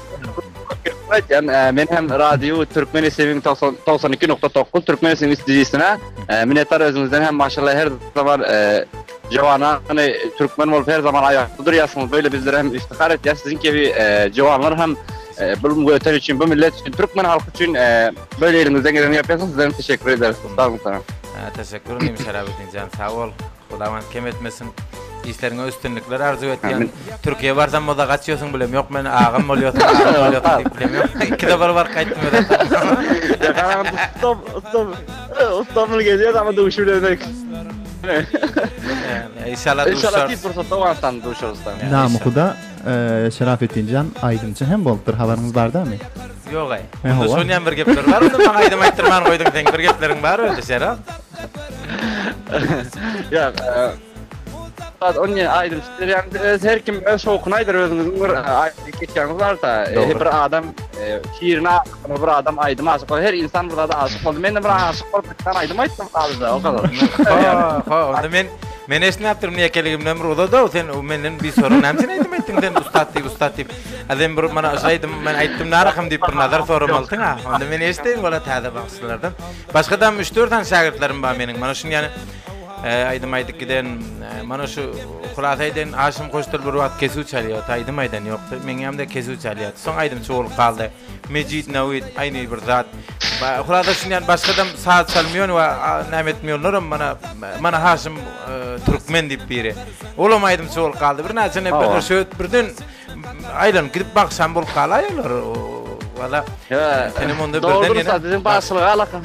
Aýtýan, men hem radio Türkmen FM-iň 92.9 Türkmen FM studiýasyna minnetdar özüňizden hem maşallah her zaman jowanany türkmen bolup her zaman aýakda durýarsyňyz. Böyle bizlere hem iftihar etýär. Siziň kibi jowanlar hem bu watan üçin, bu millet üçin, türkmen halky üçin böyle eliňizden geleni ýapýarsyňyz. Sizlere teşekkür ederiz. Sag boluň. Teşekkür inim Şerabetdin jan sag bol. Hudawand kem etmesin. Işleriňe üstünlikler arzuw etýän. Türkiýä barsam bolsa gaçýarsyň bilem ýok men agam bolýarsyň agam bolýarsyň diýip bilem ýok. Iki sapar baryp gaýtdym özem. Ýa ustam ustam ustam gelýär ama duşup bilemek. Inşallah duşarys. Inşallah tiz pursatda Owganystanda duşarys. Namy Huda. Şerafetdin jan aýdymçy hem bolupdyr habaryňyz bar dämi? Ýogaý. Onda şonýam bir gepler bar onda maňa aýdym aýtdyrman goýduň seň bir gepleriň bar özi Şeraf. Ýok. Zat onýa aýdymçy diýýän öz her kim öz şowkuny aýdar özüňiziň bir aýdyp geçýäňiz barda bir adam şirine bir adam aýdyma aşyk bolar her insan bir zada aşyk boldy men de bir aşyk bolup bir tane aýdym aýtdym sadece o kadar. Ha ha onda men men eşitmäpdirim ýekeligimden bir uzada sen menden bir soraň näme üçin aýdym aýtdyň sen ussat diýip ussat diýip. A sen bir mana şu aýdym men aýtdym narakam diýip bir nazar soramalsyň ha. Onda men eşiteýin wala täze bagşylardan. Başgadam 3-4 sany şägirtlerim bar meniň. Mana şuny ýany aýdym aýdyp giden mana şu hulasa aýdaýyn Haşym Hoşdil bir wagt kesuw çalýardy aýdym aýdan ýokdy. Meň ýanymda kesuw çalýardy. Soň aýdymçy bolup galdy. Mejit Nawid aýny bir zat. Hulasa şuny ýany başgadam saz çalmaýan we näme etmeýänlerim mana mana Haşym Türkmen diýip biri. Olam aýdymçy bolup galdy. Birnäçe neperler şu birden Aýlanyp gidip bagşam bolup galaýarlar. Wala. Senem onda birden ýene. Dogry, biziň bagşylyga alakam.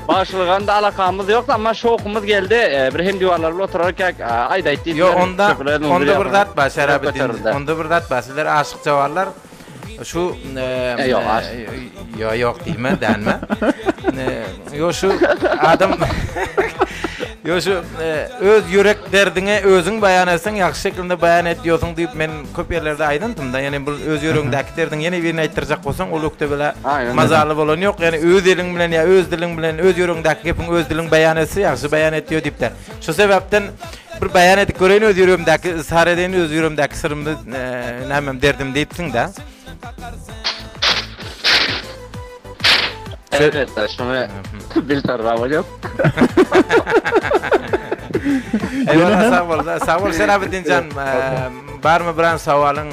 Bagşylyga da alakamyz ýok, amma şowkumyz geldi. E, bir hem diwarlar bilen oturarkak aýdaýt diýip. Ýok, onda onda bir zat bar, Şerabeddin. Onda bir zat bar. Sizler aşyk jawanlar. Şu e, ýok, ýok, ýok diýme, dänme. Ýok şu adam Ýok şu öz ýürek derdiňi özüň baýan etseň ýagşy şeklinde baýan etýorsuň diýip men köp ýerlerde aýdantym-da. Ýani bu öz ýüregiňdäki derdiňi ýene birine aýtdyrjak bolsaň ol ökde bela mazaly bolan ýok. Ýani öz eliň bilen ýa öz diliň bilen öz ýüregiňdäki gepiň öz diliň baýan etse ýagşy baýan etýor diýip-de. Şu sebäpden bir baýan edip göreýin öz ýüregimdäki yzhar edeýin öz ýüregimdäki syrymy nämem derdim diýipsiň-de. Evet, şunu bil tarra bolýar. Eyvallah sag bol. Sag bol Şerabetdin jan. Barmy biran sowalyň?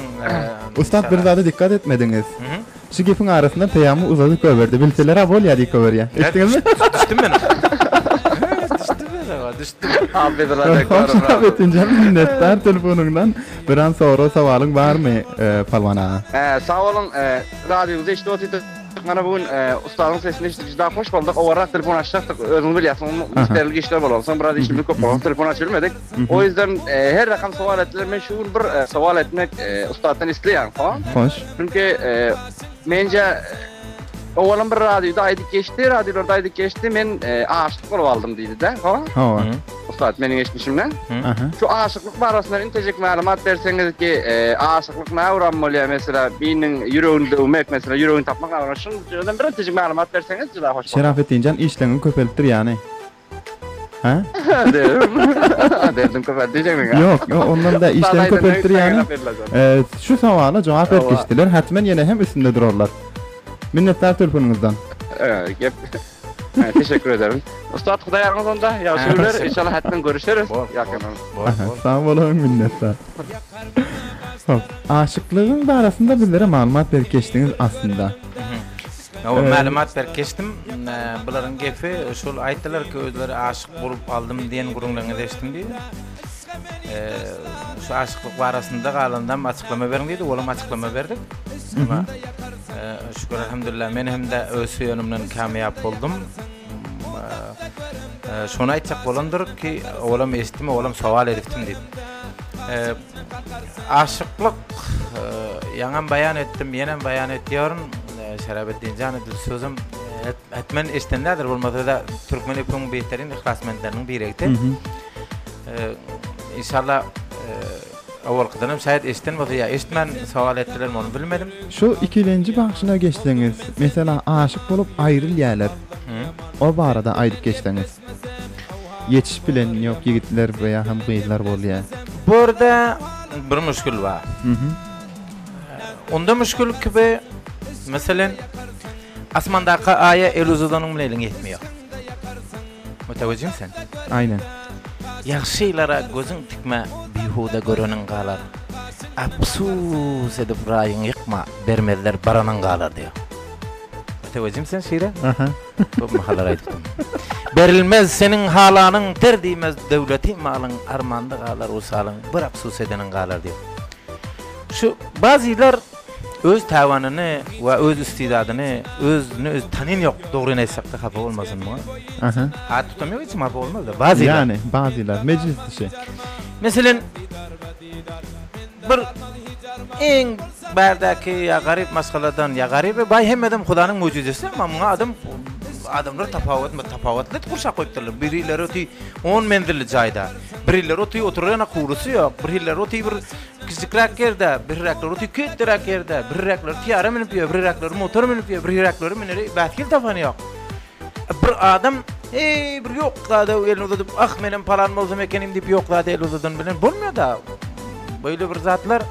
Ussat bir zada dikkat etmediňiz. Şu gepiň arasynda peýamy uzadyp goýberdi. Bilseler-ä bolýar diýip goýberýär. Eşitdiňizmi? Düşdüm men. Düşdüm men. Düşdüm. Şerabetdin jan minnetdar telefonyňdan. Biran sorag sowalyň barmy Palwan aga? Sag boluň. Radioňyzy eşidip otyrdyk. Mana bu gün ussadyň sesini eşidip juda hoş bolduk. Owarrak telefon açjakdyk. Özüňiz bilýärsiňiz, müşderilik işler bolansoň biraz işimiz köp bolansoň telefon açyp bilmedik. O ýüzden her rakam sowal etdiler. Men şu gün bir sowal etmek ussatdan isleýän. Hoş. Çünki menje owalam bir radioda aýdyp geçdi, radiolarda aýdyp geçdi. Men aşyk bolup aldym diýdi-de. Hawa. Ussat meniň eşidişimden. Şu aşyklyk barasynda intejik maglumat berseňiz ki, aşyklyk näwram bolýar, mesela biriniň ýüregini döwmek, mesela ýüregini tapmak näwram, şuň üçin bir intejik maglumat berseňiz juda hoş bolar. Şerafetdinjan işleňiň köpelipdir ýany. Hä? Derdim köpeldi diýjekmiň? Ýok, ýok, ondan da işleň köpelipdir ýany. Şu sowala jogap berip geçdiler. Hatmen ýene hem üstünde durarlar. Minnetdar telefonyňyzdan. Gep. Teşekkür ederim. Ussat Hudaý ýaryňyz onda. Ýagşy günler. Inşallah hetmen görüşeris. Ýakyndan. Sag boluň minnetdar. Hop, aşyklygyň barasynda bizlere maglumat berip geçdiňiz aslynda. Hawa, maglumat berip geçdim. Bularyň gepi şol aýtdylar ki özleri aşyk bolup aldym diýen gürrüňleriňizi eşitdim diýdi. Şu aşyklyk barasynda galandam açyklama beriň diýdi. Olam açyklama berdik. Emma Şükür elhamdülillah men hem-de öz söýenimden kamýap boldum. Şony aýtjak bolandyr ki, owalam eşitdim, owalam sowal edipdim diýip. Aşyklyk ýaňam baýan etdim, ýenem baýan etýärin. Şerabetdin jan edil sözüm hetmen eşidenlerdir, bolmasa-da türkmen epiň behterin yhlasmentleriniň birigdi. Inşallah Owalkydanam şaýat eşiden bolsa ýa eşitmän sowal etdilermi ony bilmedim. Şu ikilenji bagşyna geçseňiz, mesela aşyk bolup aýrylýalar. O barada aýdyp geçseňiz. Ýetişip bilen ýok ýigitler we ýa hem gyzlar bolýa. Bu ýerde bir müşgil bar. Onda müşgil kibi, meselen, asmandaky aýa el uzadanyň bilen eliň ýetmeýär. Mütewejjim sen. Aýnen. Ýagşylara gözüň tikme, bihuda göreniň galar. Apsus edip raýyňy ýykma, bermezler baranyň galar diýýär. Mütewejjim sen şire? Aha. Köp mahallar aýdypdym. Berilmez seniň halanyň, der diýmez döwleti malyň, armanda galar wysalyň, bir apsus edeniň galar diýýär. Şu bazylar öz tawanyny we öz istidadyny özüni özi tanyn ýok dogryny aýtsakda hapa bolmasyn muňa. Aha. At tutam ýok hiç hapa bolmazda bazylar. Ýani bazylar mejlis dişi. Meselen. Bir iň bärdäki ýa garyp maşgaladan ýa garyp we baý hemmedem Hudanyň möjüzesi emma muňa adam adamlar tapawut tapawutly edip gurşap goýupdyrlar. Birileri oty on menzilli jaýda, birileri oty oturar ýana howlusy ýok, birileri oty bir kiçijikräk ýerde, biriräkleri oty ketderäk ýerde, biriräkleri tyýara münüp ýör, biriräkleri motor münüp ýör, biriräkleri münere bäsgel tapany ýok. Bir adam eý bir ýok zada elini uzadyp ah menem palan bolsam ekenim diýip ýok zada el uzadan bilen bolmaýar-da. Beýle bir zatlar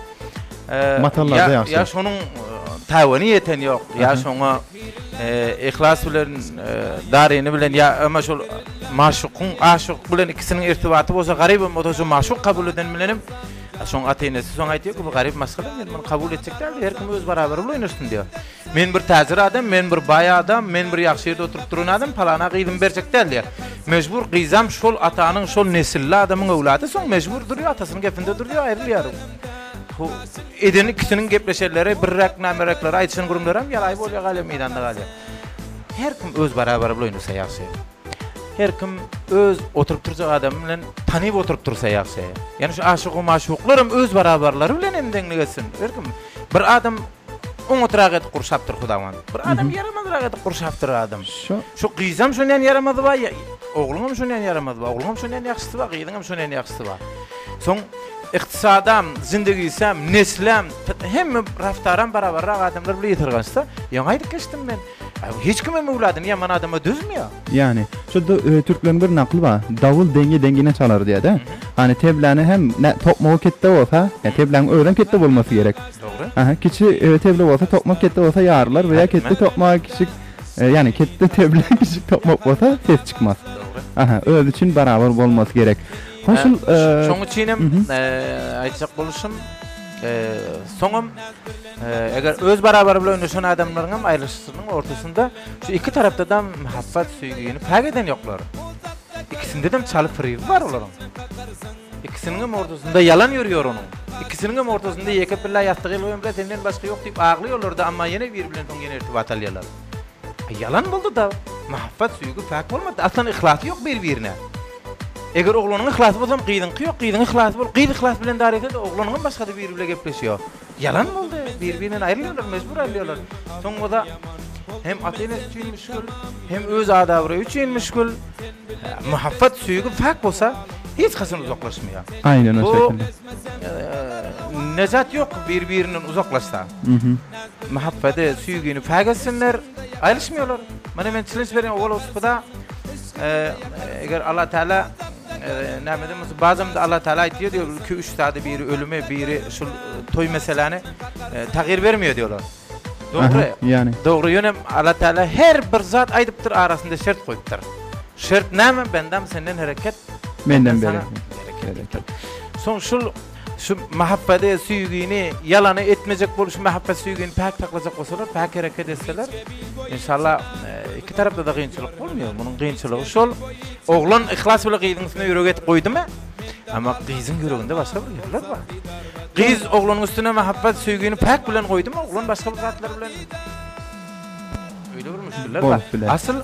Matallarda ýagşy. Ýa şonuň täweni ýeten ýok, ýa şoňa yhlas bilen daryny bilen ýa emma şol maşukyň aşyk bilen ikisiniň irtibaty bolsa garybam bolsa şo maşuk kabul eden bilenem şoň ata-enesi soň aýtýar ki bu garyp maşgala men muny kabul etjek däl diýýär her kim öz barabary bilen oýnaşsyn diýýär. Men bir täjir adam, men bir baý adam, men bir ýagşy ýerde oturyp duran adam, palana gyzymy berjek däl diýýär. Mejbur gyzam şol atanyň, şol nesilli adamyň öwlady, soň mejbur durýar, atasynyň gepinde durýar, aýrylýar. Bu eden ikisiniň gepleşenleri, birräk nämeräkleri aýdyşan gürrüňlerem ýalaý bolýar, galýar, meýdanda galýar. Her kim öz barabary bilen oýnasa ýagşy. Her kim öz oturyp turjak adamy bilen tanyp oturyp dursa ýagşy. Ýani şu aşyk-u-maşuklaram öz barabarlary bilen hem deňlik etsin. Her kim bir adam Oňatrak edip gurşapdyr Hudawand. Bir adam ýaramazrak edip gurşapdyr adam. Şu şu gyzam şondan ýaramazy bar, ogluňam şondan ýaramazy bar, ogluňam şondan ýagşysy bar, gyzyňam şondan ýagşysy bar. Soň ykdysadam, zindigisem, neslem, hemme raftaram barabarrak adamlar bilen ýysyrgançsa, ýaňy aýdyp geçdim men. Hiç kim hem öwladyny ýaman adama düzmeýär. Ýagny, şu türkleriň bir nakly bar, Dawul deňi deňine çalar diýýär-de. Hany tebläni hem tokmagy ketde bolsa, ýa tebläň özem ketde bolmasy gerek. Dogry. Aha, kiçi teble bolsa, tokmak ketde bolsa ýarylar we ýa ketde tokmagy kiçik, ýagny ketde teble kiçik tokmak bolsa ses çykmaz. Dogry. Aha, özi üçin barabar bolmasy gerek. Hoşul, şoň üçinem aýtjak boluşym, soňam Eger öz barabary bilen oýnaşan adamlaryňam aýrylyşynyň ortasynda şu iki tarapdadam muhabbat söýgini päk eden ýoklar. Ikisindedem çaly priwi bar olaryň. Ikisiniňem ortasynda ýalan ýörýär onuň. Ikisiniňem ortasynda ýeke pillä ýassyk el goýan bilen senden başga ýok diýip aglaýarlarda amma ýene biri bilen soň ýene irtibat alýarlar. Ýalan boldy-da. Muhabbat söýgi päk bolmady. Aslan yhlasy ýok bir-birine. Eger oglanyň yhlasy bolsam gyzyňky ýok, gyzyň yhlasy bolup gyz yhlas bilen darese-de oglanyňam başga-da biri bile gepleşýär. Ýalan boldy. Bir-birinden aýrylýarlar, mejbur aýrylýarlar. Soň bolsa hem ata-enesi üçin müşgil, hem öz adabraýy üçin müşgil. Muhabbat, söýgi päk bolsa, hiç haçan uzaklaşmaýar. Aýnen o şekilde. Nejat ýok bir-birinden uzaklaşsa. Muhabbady, söýgini päk etsinler, aýrylyşmaýarlar. Mana men çilinç berýän owal uskuda eger Allah Teala Näme demesi bazamda Allah Teala aýtýar diýär, iki üç zady biri ölümi, biri şul toý meseläni tagyr bermeýär diýýärler. Dogry. Ýani. Dogry, ýöne Allah Teala her bir zat aýdypdyr, arasynda şert goýupdyr. Şert näme? Bendem senden hereket, menden bereket. Soň şul Şu mahabbady, söýgini ýalany etmejek bolup şu mahabbat söýgini päk saklajak bolsalar, päk hereket etseler, inşallah iki tarapda-da kynçylyk bolmaýar. Munuň kynçylygy şol, oglan yhlas bilen gyzyň üstüne ýürek edip goýdumy, emma gyzyň ýüreginde başga bir ýerler bar. Gyz oglanyň üstüne mahabbat söýgini päk bilen goýdumy, oglan başga bir zatlar bilen öýle bir müşgiller bar. Asyl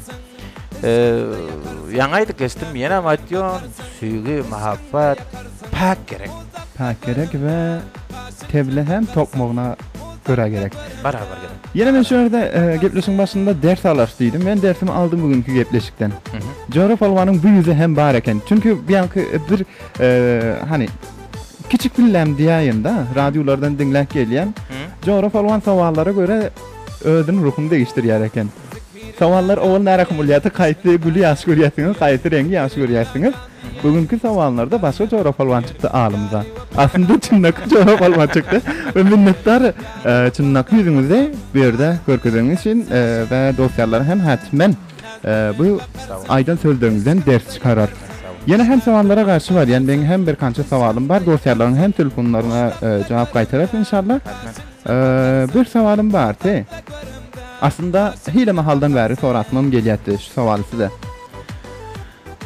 Ýaňy aýdyp geçdim, ýenem aýtýan, söýgi, mahabbat päk gerek. Päk gerek we teble hem tokmagyna görä gerek. Barabar gerek. Ýene men şu ýerde gepleşigiň başynda ders alarys diýdim. Men dersimi aldym bugünki gepleşikden. Jora Palwanyň bu ýüzi hem bar eken. Çünki bu ýaňky bir hany kiçik pilläm diýäýin-da, radiolardan diňläp gelýän. Jora Palwan sowallara görä özüniň ruhuny degişdirýär eken. Sowallar owal näräki bolýardy, kaýsy güli ýagşy görýärsiňiz, kaýsy reňgi ýagşy görýärsiňiz? Bu günki sowallarda başga Jora Palwan çykdy alymyza. Aslynda çynlakaý Jora Palwan çykdy we minnetdar çynlakaý ýüzüňizi bu ýerde görkezeniňiz üçin we dost-ýarlar hem hätmen bu aýdan sözleriňizden ders çykarar. Ýene hem sowallara garşy barýan meň hem bir kança sowalym bar dost-ýarlaryň hem telefonlaryna jogap gaýtararys inşallah. Bir sowalym bardy. Aslynda hile mahaldan bäri sorasymam gelýärdi şu sowaly size.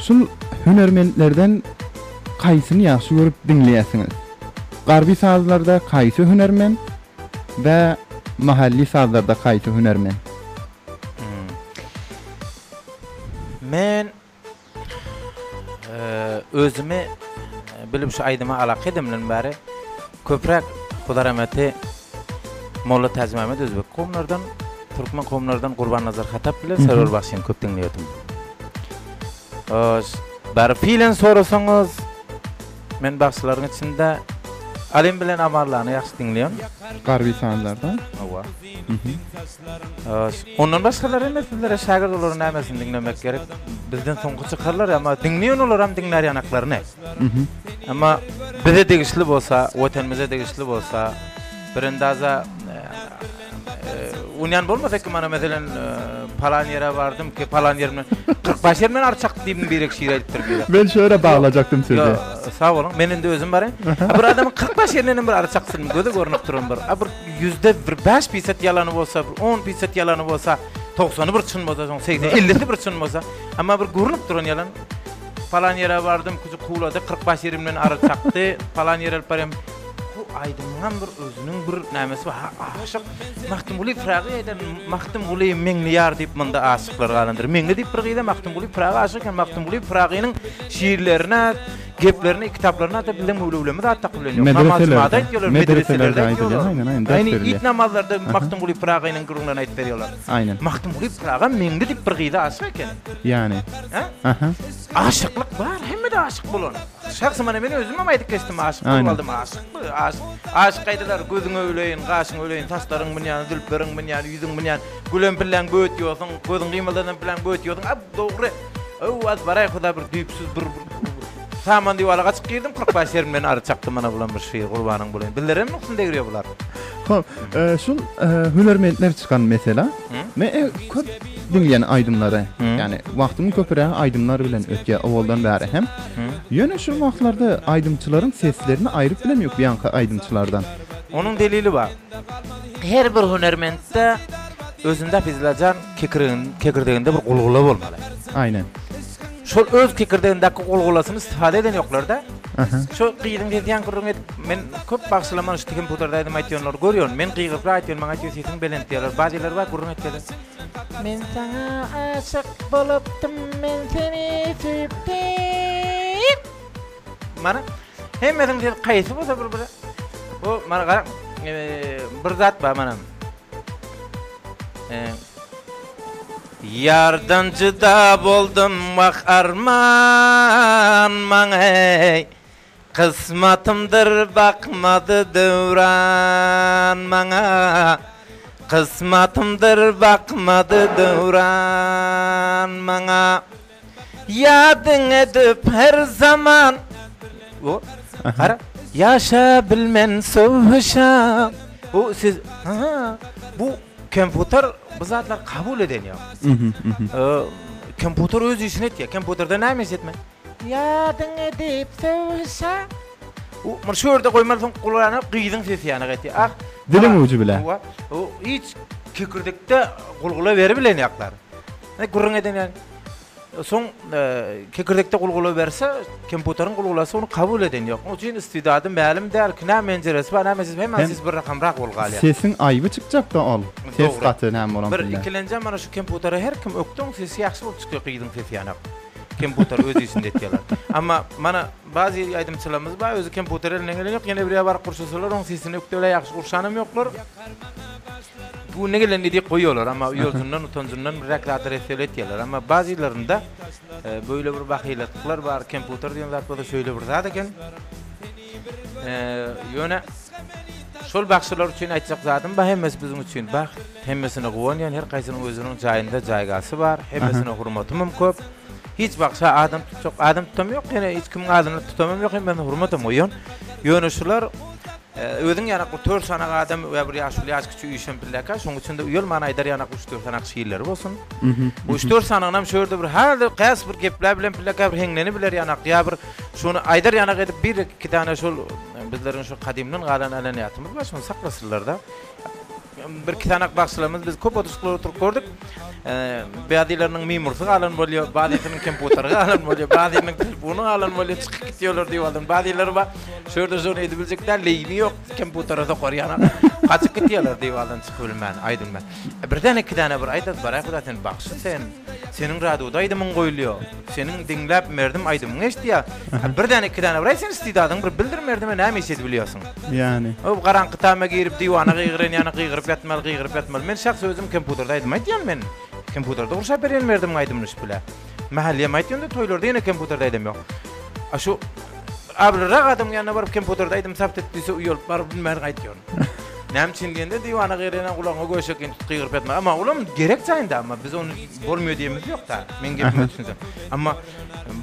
Şul hünermentlerden kaýsyny ýagşy görüp diňleýärsiňiz? Garby sazlarda kaýsy hünermen we mahalli sazlarda kaýsy hünermen? Men Özümi bilip şu aýdyma alaka edemden bäri köpräk. Hudarameti Molla Täjimämmet özbek kowumlardan, türkmen kowumlardan Gurbannazar Hatap bilen Serwer bagşyny köp diňleýärdim. Baryp bilen sorasaňyz, men bagşylaryň içinde Alim bilen Amanlany ýagşy diňleýän. Garby sazlarda. Hawa. Ondan başgalar indi sizlere şägirt olaryň nämesini diňlemek gerek. Bizden soňky çykarlar amma diňleýän olaram diňlär ýanaklaryny. Amma bize degişli bolsa, watanymyza degişli bolsa, birendaza Unýan bolmasa ki mana meselen palan ýere bardym ki palan ýerimden 45 ýerimden arçak diýip birek şiir aýdypdyr biri. Men şöyle baglajakdym sizi. Sag boluň. Men indi özüm barayyn. Bir adamyň 45 ýerinden bir arçaksyn göze görnüp duran bir. A bir ýüzde bir 5 pisat ýalany bolsa, bir 10 pisat ýalany bolsa, 90-y bir çyn bolsa, soň 80, 50-si bir çyn bolsa, amma bir görnüp duran ýalan. Palan ýere bardym, küçük kuwlady, 45 ýerimden ary çakdy. Palan ýere alyp barýan. Bu aýdymyňam bir özüniň bir nämesi bar. Ha, aşyk Magtymguly Pyragy aýdan Magtymguly Meňli ýar diýip munda aşyklar galandyr. Meňli diýip bir gyza Magtymguly Pyragy aşyk eken. Magtymguly Pyragynyň şiirlerine, geplerine, kitaplaryna-da biziň möwlewlerimiz at dakyp bilen ýok. Namaz jumada aýtýarlar, medreselerde aýtýarlar. Aýnen, aýnen, ders Aýni berilýär. it namazlarda Magtymguly Pyragynyň gürrüňlerini aýdyp berýärler. Aýnen. Magtymguly Pyraga Meňli diýip bir gyza aşyk eken. Ýani. Hä? Aha. Aşyklyk bar, hemmede aşyk bolan. Şahsy mana men özüm hem aýdyp geçdim, aşyk bolup aldym, aşyk bu, aşyk. Aşyk aýdylar, gözüňe öleýin, gaşyňa öleýin, saçlaryň münýän, zülpleriň münýän, ýüzüň münýän, gülen pilläň böwet ýosuň, gözüň gymyldadan pilläň böwet ýosuň. A dogry. Öw az baraý huda bir düýpsüz bir saman diwala gaçyp girdim, 45 ýerimden ary çakdy mana bulan bir şyr, gurbanyň bolaýyn. Bizlerem nuksun degirýär bular. Hop, şul hünermentler çykan mesela. Men köp diňleýän aýdymlary. Ýani wagtymyň köpürägi aýdymlar bilen ötýär owaldan bäri hem. Ýöne şul wagtlarda aýdymçylaryň seslerini aýryp bilem ýok biýanky aýdymçylardan. Onuň delili bar. Her bir hünermentde özünde Fizlajan kekirdeginde bir gulgula bolmaly. Aýnen. Şol öz kekirdegindäki gulgulasyny istifade eden ýoklarda. Şo gyzyň sesi ýaňky gürrüň edip men köp bagşylaman şu kompýuterde aýdym aýtýanlary görýän. Men gygyryprak aýtýan maňa aýtýar sesiň belent diýýärler. Bazylar bar gürrüň etýärler. Men saňa aşyk bolupdym men seni söýüpdim. Mana hemmesiniň sesi kaýsy bolsa bir bir bu mana gara bir zat bar mana. Ýardan jyda boldum wah arman maňa eý Kysmatymdyr bakmady döwran maňa Kysmatymdyr bakmady döwran maňa Ýadyň edip her zaman Bu gara Ýaşa bilmen söwüşa Bu siz bu Komputer bu zatlar kabul eden ýok. Komputer öz işini etýär. Komputerde näme iş etme? Ýadyň edip söwüşe. U muny şu ýerde goýmaly soň gulagyna gyzyň sesi ýanyk etýär. Ah. Diliň ujy bile. O hiç kekirdekde gulgula beribilen ýaklar. Ne gürrüň eden ýaly. Soň kekirdekde gulgula berse, komputeriň gulgulasy ony kabul eden ýok. Onuň üçin istidady mälim däl, ki näme penjiresi bar, näme sesi, hemme ses bir rakamrak bolup galýar. Sesiň aýby çykjakda ol. Ses gaty näme bolan Bir ikilenjem mana şu komputere her kim ökde oň sesi ýagşy bolup çykýar gyzyň sesi ýanak. Komputer öz işini etýärler. Amma mana bazy aýdymçylarymyz bar, özi komputer elinden gelen ýok, ýene bir ýere baryp gurşasalar oň sesini ökde bile ýagşy gurşanam ýoklar. Güne gelende diýip goýýarlar, amma uýalsyndan, utanjyndan birräk zatlar etseli etýärler. Amma bazylarynda böyle bir bahylatlyklar bar, komputer diýen zat bolsa şeýle bir zat eken. Ýöne şol bagşylar üçin aýtjak zadym bar, hemmesi biziň üçin bagt, hemmesine guwanýan, her haýsynyň özüniň jaýynda jaýgasy bar, hemmesine hurmatymam köp. Hiç bagşa adam tutjak, adam tutam ýok, ýene hiç kimiň adyny tutamam ýok, hemmesine hurmatam goýýan. Ýöne şular Özüň ýanak bir tört sanak adam we bir ýaşuly ýaş kiçi üýşen pilleka, şoň üçin-de uýalman aýdar ýanak üç-dört sanak şiirleri bolsun. Bu üç-dört sanagynam şu ýerde bir häzir käs bir gepläp bilen pilleka bir heňleni biler ýanak ýa bir şuny aýdar ýanak edip bir iki däne şol bizleriň şu gadymdan galan älenýatymyz bar şony saklasynlar-da. bir-iki sanak bagşylarymyz biz köp oturyşyklar oturyp gördük. Bäzileriniň mimurty galan bolýar, bazysynyň kompýuteri galan bolýar, bazynyň telefony galan bolýar, çykyp gitýärler diwardan. Bazyleri bar, şu ýerde şony edibiljek däl, leýimi ýok, kompýutere sokar ýaly. Gaçyp gitýärler diwardan çykyp bilmän, aýdylman. Birden iki däne bir aýdat baraý huda sen bagşy sen. Seniň radioda aýdymyň goýulýar. Seniň diňläp merdim aýdymyňy eşitýär. Birden iki däne bir aýt sen istidadyňy bir bildir merdime näme iş edibilýärsiň. Ýani. O garaňky tama girip diwana gygyran ýana gygyryp ýatmaly gygyryp ýatmaly. Men şahsy özüm kompýuterde aýdym aýtýan men. Kompýuterde gurşap berýän merdimiň aýdymyny şu bile. Mähellem aýtýan-da toýlarda ýene kompýuterde aýdam ýok. A şu ablyrak adamyň ýanyna baryp kompýuterde aýdym sabt et diýse uýalyp baryp bilmän gaýtýan. Näme üçin diýende diwana gygyran gulagyňa göşek tutup gygyryp ýatma. Amma olam gerek jaýynda amma biz ony bolmaýar diýemiz ýok-da. Meň gepime düşünseň. Amma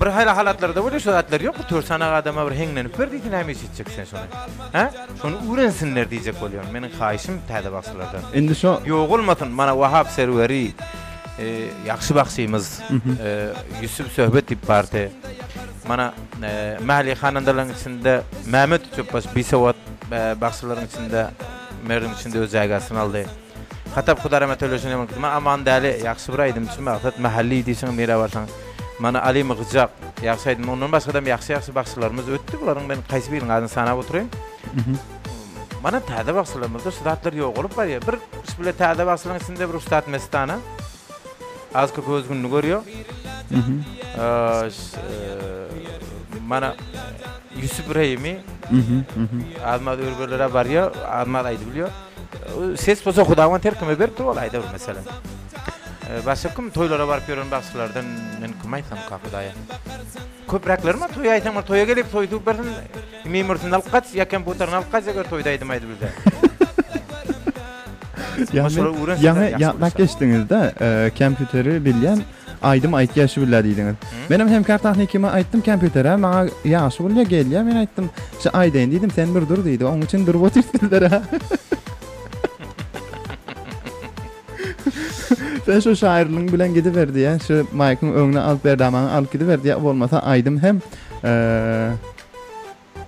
Bir haýla halatlarda bolýar şu zatlar ýok bir törsanak adama bir heňlenip ber diýse näme iş etjek sen şony. Hä? Şony öwrensinler diýjek bolýan. Meniň haýyşym täze bagşylardan. Indi şo Ýok bolmasyn mana Wahap Serweri ýagşy bagşymyz Ýusup Söhbet diýip bardy. Mana Mäli hanandalaryň içinde Mämmet Üçekbaş bisowat bagşylaryň içinde merdiň içinde öz jägäsini aldy. Hatap Hudarama töleşen ýaman kysma Aman Däli ýagşy bir aýdymçy Maksat Mähelli diýseň nirä barsaň Mana Aly Mygyjak ýagşy aýdym ondan başgadam ýagşy ýagşy bagşylarymyz ötdi bularyň men kaýsy biriniň adyny sanap oturaýyn Mana täze bagşylarymyzda şu zatlar ýogalyp barýar bir şu bile täze bagşylaryň içinde bir Ussat Mestana az köp öz gününi görýär Mana Ýusup Reými az-maz örberlere barýar az-maz aýdyp bilýär Ses bolsa Hudawand her kime beripdir ol aýda bir mesele. Başga kim toýlara baryp ýören bagşylardan men kim aýtsam ka Hudaýa. Köpräkleri mi toýa aýtsaň bir toýa gelip toý tutup bersin mimursyny alyp gaç ýa kompýuterini alyp gaç eger toýda aýdym aýdyp bilse. Ýaňy ýatlap geçdiňizde kompýuteri bilýän Aýdym aýtýa şu billä diýdiňiz. Menem hemkar tahnikime aýtdym kompýutere maňa ýagşy bolýa gelýä men aýtdym şu aýdaýyn diýdim sen bir dur diýdi oň üçin durup otyrys bizler. Sen şu şaýyrlygyň bilen gidiber diýä şu maýkyň öňüne alyp berdamaňy alyp gidiber diýä bolmasa aýdym hem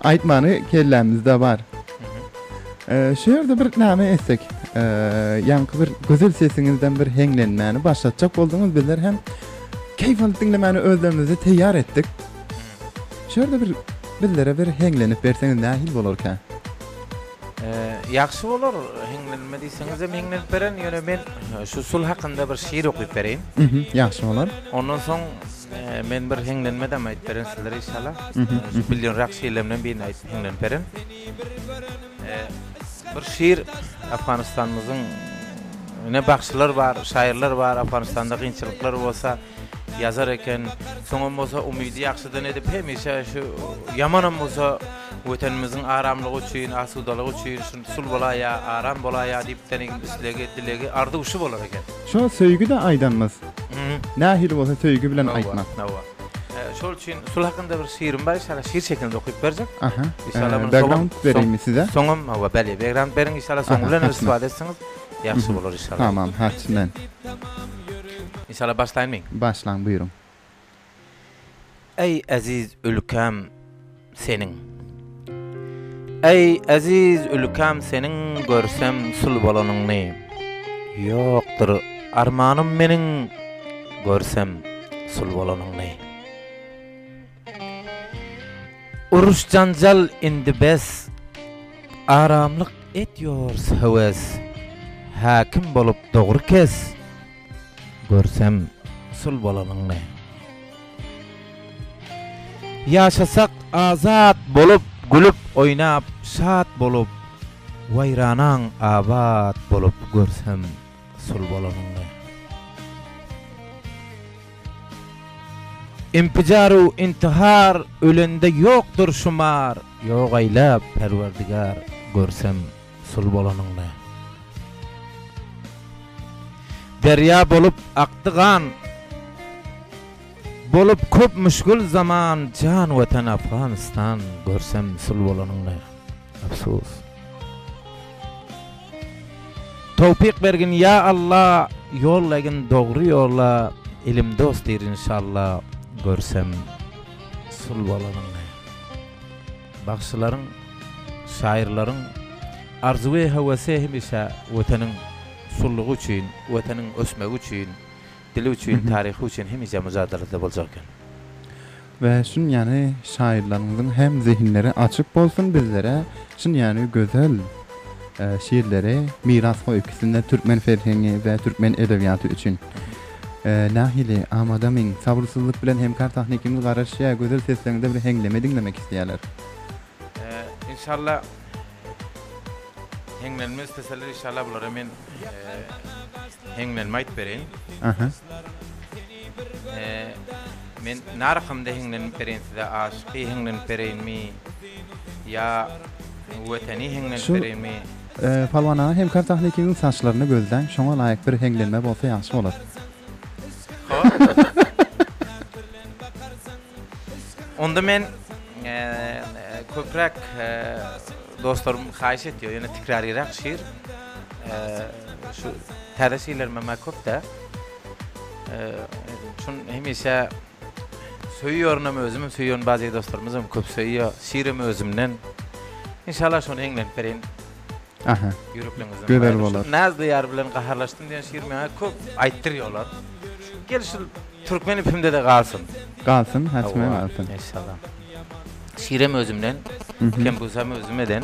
Aýtmany kellämizde bar. Şu ýerde bir name etsek, ýaňky bir gözel sesiňizden bir heňlenmäni başlatjak bolduňyz, bizler hem keýp alyp diňlemäni özlerimizi teýýar etdik. Şu ýerde bir bizlere bir heňlenip berseňiz nähili bolarka? Ýagşy bolar, heňlenme diýseňizem heňlenip bererin, ýöne men şu sul hakynda bir şiir okyp bereýin. Ýagşy bolar. Ondan soň Men bir heňlenmedem aýdyp berin sizlere inşallah. Şu bilýänräk şiirlerimden birini aýdyp heňlenip berin. Bir şiir Afganistanymyzyň ne bagşylar bar, şaýyrlar bar, Afganistanda kynçylyklar bolsa ýazar eken. Soňam bolsa umydy ýagşydan edip hemişe şu ýamanam bolsa Wetenimiziň aramlygy üçin, asudalygy üçin şu sul bolaýa, aram bolaýa diýipden islegi, dilegi, arzuw şu bolar eken. Şo söýgi-de aýdanmyz. Nähili bolsa söýgi bilen aýtmak. Hawa. Şol üçin sul hakynda bir şiirim bar inşallah şiir şeklinde okyp berjek. Aha. Background bereýinmi size? Soňam hawa beli background beriň inşallah soňy bilen istifade etsiňiz. Ýagşy bolar inşallah. Tamam hatmen. Inşallah başlaýynmy? Başlaň buýruň. Eý eziz ülkäm seniň. Eý eziz ülkäm seniň görsem sul bolanyňny. Ýokdur armanym meniň görsem sul bolanyňny. Uruş janjal indi bes aramlyk etýors höwes. Häkim bolup dogry kes. Görsem sul bolanyňny. Ýaşasak azat bolup, gülüp, oýnap, şat bolup, Waýranaň abat bolup, görsem sul bolanyňny. Infijaru intihar, ölende ýokdur şumar, Ýok eýläp, Perwerdigär, görsem sul bolanyňny. Derýa bolup akdy gan, Bolup köp müşgil zaman, Jan Watan Afganistan, Görsem sul bolanyňny. Afsus. Towpyk bergin ýa Alla, Ýollagyn dogry ýola, Ilim dost diýr inşalla, Görsem sul bolanyňny. Bagşylaryň, şaýyrlaryň. Arzuwy höwesi hemişe Watanyň sullugy üçin, Watanyň ösmegi üçin, dili üçin, taryhy üçin hemişe mujadalada boljak eken. We şun ýaly şaýyrlaryňyzyň hem zehinleri açyk bolsun bizlere şun ýaly gözel şiirleri miras goýup gitsinler türkmen ferhengi we türkmen edebiýaty üçin. Nahili amadamyň sabyrsyzlyk bilen hemkar tahnikimiz garaşýar gözel sesleriňde bir heňleme diňlemek isleýärler. Inşallah heňlenme isleseler inşallah bulara men heňlenme aýdyp bereýin. Aha. Men narkymda heňlenip bereýin size aşyky heňlenip bereýinmi ýa weteni heňlenip bereýinmi? Palwan aga hemkar tahnikiň saçlaryny gözläň şoňa laýyk bir heňlenme bolsa ýagşy bolar. Onda men köpräk dostlarym haýyş etýär, ýöne tikraryrak şir. Şu täze şirlerim hem köp-de. Şun hemişe söýýärinem özüm söýýän bazı dostlarymyz hem köp söýýär. Şirim özümden. İnşallah şony eňlenip bereýin. Aha. Ýürekleriňizden Gözel bolar. Nazly ýar bilen gaharlaşdym diýen şir maňa köp aýtdyrýarlar. Gel şu türkmen ipimde-de galsyn. Galsyn, hatmen galsyn. Inşallah. Şirem özümden, kembusam özüm eden.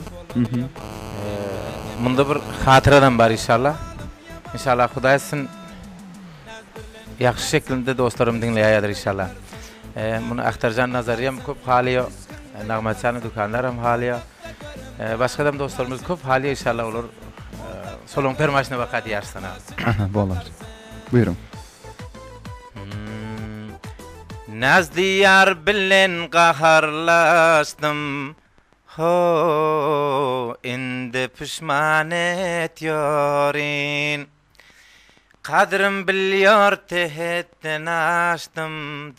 Munda bir hatyradam bar inşallah. İnşallah Hudaý etsin. Ýagşy şeklinde dostlarym diňleýärdir inşallah. Muny Ahtarjan Nazarýam köp halyýar. Nagmatjany dükanlaram halyýar. Başgadam dostlarymyz köp halyýar inşallah olar solaň permaşyna baka diýýäris sana. Aha bolar. Buýruň. Nazly ýar bilen gaharlaşdym ho indi puşman etýorin. Kadrym bilýor tehetden aşdym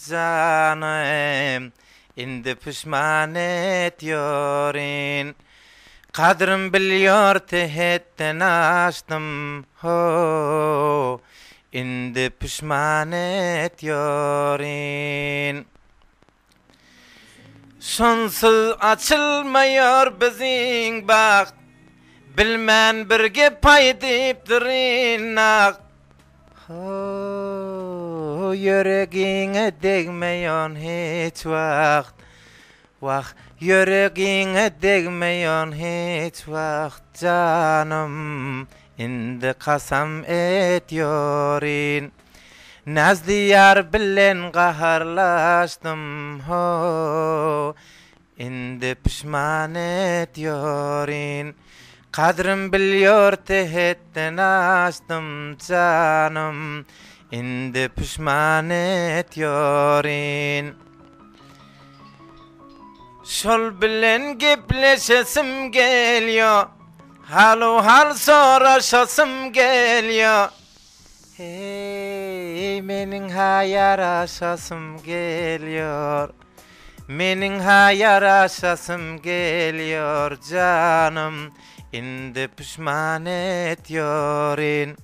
janym indi puşman etýorin Kadrym bilýor tehetden aşdym ho indi puşman etýorin Şonsuz açylmaýar biziň bagt, Bilmän bir gep aýdypdyryn nagt. Ho, ýüregiňe degmeýon hiç wagt, Wah, ýüregiňe degmeýon hiç wagt, Janym, indi kasam etýorin. Nazly ýar bilen gaharlaşdym ho Indi puşman etýorin Kadrym bilýor tehetden aşdym janym Indi puşman etýorin Şol bilen gepleşesim gelýo Hal-u-hal soraşasym gelýo Heý, meniň-hä ýaraşasym gelýor, Meniň-hä ýaraşasym gelýor, janym, Indi puşman etýorin.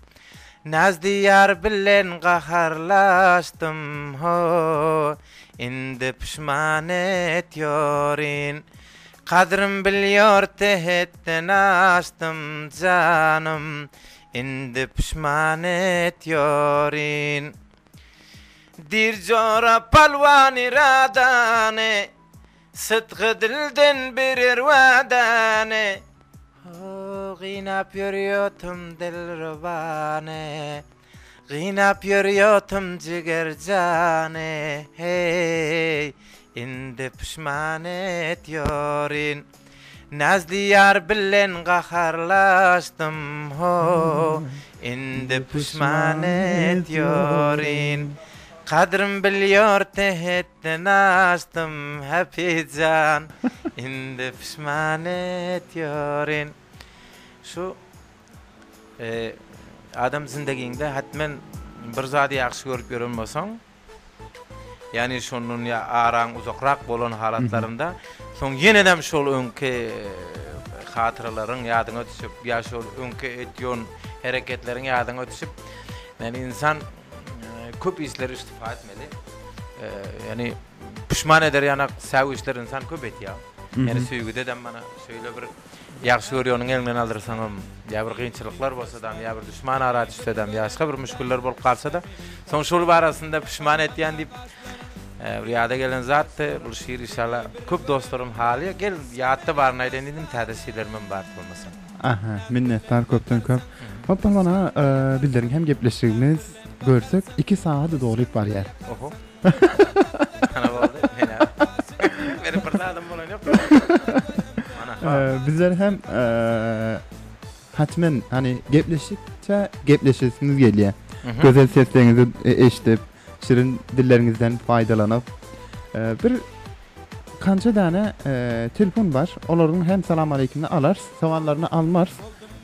Nazly ýar bilen gaharlaşdym, ho, Indi puşman etýorin. Kadrym bilýor tehetden aşdym, janym, Indi puşman etýorin. Dir jora palwan iradany, Sytgy dilden berer wadany. Ho, gynap ýörýotum dilrubany, Gynap ýörýotum jiger jany, Heý, indi puşman etýorin. Nazly ýar bilen gaharlaşdym ho Indi puşman etýorin Kadrym bilýor tehetden aşdym Happy jan Indi puşman etýorin Şu adam zindegiňde hetmen bir zady ýagşy görüp ýören bolsaň Ýagny şondan ýa araň uzakrak bolan halatlarynda soň ýenedem şol öňki hatyralaryň ýadyňa düşüp, ýa şol öňki etýon hereketleriň ýadyňa düşüp, ýagny ynsan köp işleri istifa etmeli. Ýagny puşman eder ýanak säw işler ynsan köp etýär. Ýani söýgüdedem mana şeýle bir ýagşy görýäniň eliňden aldyrsaňam, ýa bir kynçylyklar bolsadam, ýa bir duşman ara düşsedem, ýa başga bir müşgiller bolup galsa-da, soň şol barasynda pişman etýän diýip bir ýada gelen zatdy. Bul şyr inşallah köp dostlarym halyýa. Gel ýatda baryny aýdaýyn diýdim, täze şirlerimem bar bolmasa. Aha, minnetdar köpden köp. Hop bolmana bizleriň hem gepleşigimiz görsek 2 sagada dolup barýar. Oho. Ana boldy. Menä. Meniň bir zadym bolan ýok. Mana. Bizler hem hatmen hani gepleşikçe gepleşesimiz gelýär. Gözel sesleriňizi eşidip, şirin dilleriňizden faýdalanyp bir Kança däne telefon bar, olaryň hem salam aleýkimini alarys, sowallaryny almarys,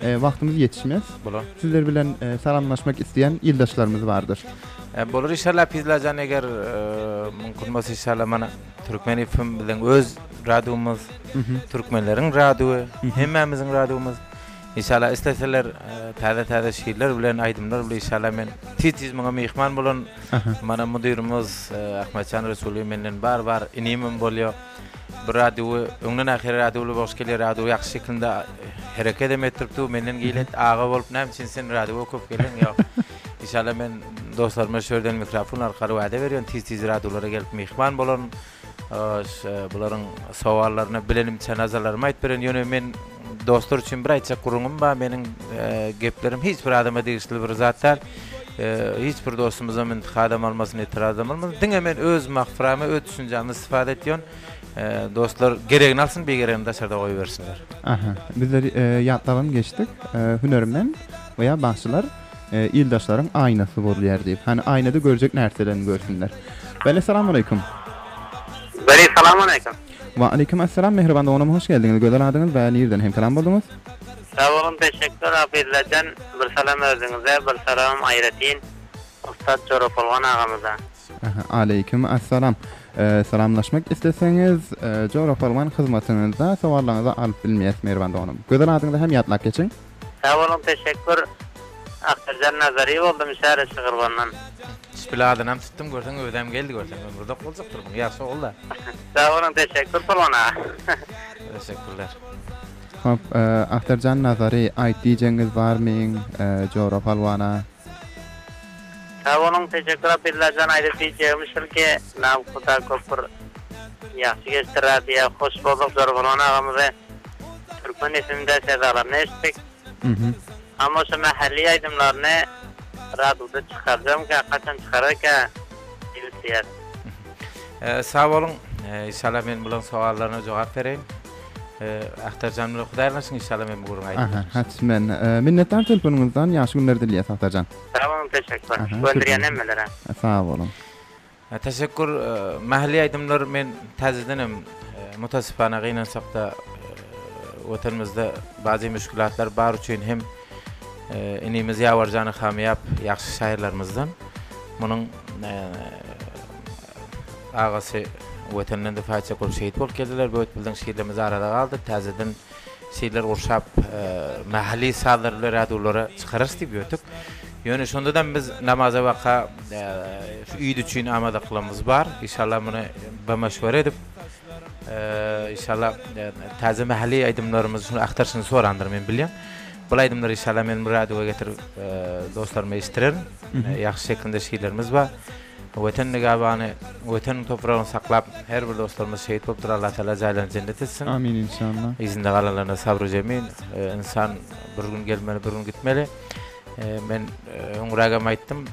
wagtymyz ýetişmez. Bolar. Sizler bilen salamlaşmak isleýän ildeşlerimiz bardyr. Bolar inşallah Pizlajan eger mümkin bolsa inşallah mana Türkmen FM biziň öz radiomyz, türkmenleriň radioy, hemmämiziň radiomyz. Inşallah isleseler täze täze şiirler bilen aýdymlar bilen inşallah men tiz tiz muňa myhman bolan mana müdirimiz Ahmetjan Resuly menden bar bar inimim bolýar. Bu radiowy öňden ahyry radioly boş gelýär radio ýagşy şekilinde hereket hem etdirip dur menden gilet aga bolup näme üçin sen radiowa köp geleň ýok. Inşallah men dostlaryma şu ýerden mikrofon arkaly wada berýän tiz tiz radiolara gelip myhman bolan Bularyň sowallaryna bilenimçe nazarlarymy aýdyp beren. Ýöne men dostlar üçin bir aýtjak gürrüňim bar. Meniň geplerim hiç bir adama degişli bir zat däl. Hiç bir dostumyzam intikadam almasyn, itirazam almasyn. Diňe men öz mahframy, öz düşünjämi istifade etýän. Dostlar geregini alsyn, bigeregini daşarda goýbersinler. Aha, bizler ýatlabam geçdik. Hünermen we ýa bagşylar ildaşlaryň aýnasy bolýar diýip. Hany aýnada görjek närselerini görsünler. Bele salam aleýkum. Bele salam aleýkum. Wa aleýkum assalam mähriban doganym hoş geldiňiz gözel adyňyz we nirden hemkelam bolduňyz? Sag boluň teşekkür Abdyllajan bir salam özüňize bir salamym aýratyn ussat Jorapolwan agamyza. Aleýkum assalam. Salamlaşmak isleseňiz Jorapolwan hyzmatyňyzda sowallaryňyzy alyp bilmeýäs mähriban doganym. Gözel adyňyzy hem ýatlap geçiň. Sag boluň teşekkür Akberjan Nazary boldum şäre Şygyrbandan. Şpil adynam tutdum görseň özem geldi görseň ömri uzak boljakdyr muň ýagşy ogul-da. Sag boluň teşekkür Pulwan aga. Teşekkürler. Hop Akberjan Nazary aýt diýjegiňiz barmyň Jora Palwana. Sag boluň teşekkür Abdyllajan aýdyp diýjegim şul ki Nam Huda köp bir ýagşy geçdi radyýa hoş bolduk Jora Palwan agamyzy. Türkmen esimde sezalaryny eşitdik. Amma şo mähelli aýdymlaryny raduda çykarjamyka, haçan çykararka diýip isleýäs. Sag boluň. Inşallah men bulaň sowallaryna jogap bereýin. Ahtarjan bilen hudaýlaşyň inşallah men bu gürrüňi aýdyp Aha, hatmen. Minnetdar telefonyňyzdan ýagşy günler dileýäs Ahtarjan. Sag boluň teşekkür. Gönderýän hemmelere. Sag boluň. Teşekkür Mähirli aýdymlar men täzedenem mutasypana gynansakda watanymyzda bazy müşgülatlar bar üçin hem inimiz Ýawarjany hamyýap ýagşy şaýyrlarymyzdan munuň agasy watandan difa etjek bolup şehit bolup geldiler bu biziň şiirlerimiz arada galdy täzeden şiirler gurşap mähirli sazlar bilen radiolara çykararys diýip ýörtük ýöne şondadam biz namaza waka Şu iýd üçin amadaklygymyz bar. Inşallah muny bmaşwara edip, inşallah täze mähli aýdymlarymyzy şuny agtaryşyny sorandyr men bilýän. Bul aýdymlary inşallah men bu radioga getirip dostlaryma eşitdirerin. Ýagşy şeklinde şiirlerimiz bar. Watan nigabany, Watan topragyny saklap her bir dostlarymyz şehit bolupdyr. Allah Taala jaýlaryny jennet etsin. Amin inşallah. Yzynda galanlaryna sabry jemil. Ynsan bir gün gelmeli, bir gün gitmeli. Men öňrägem aýtdym,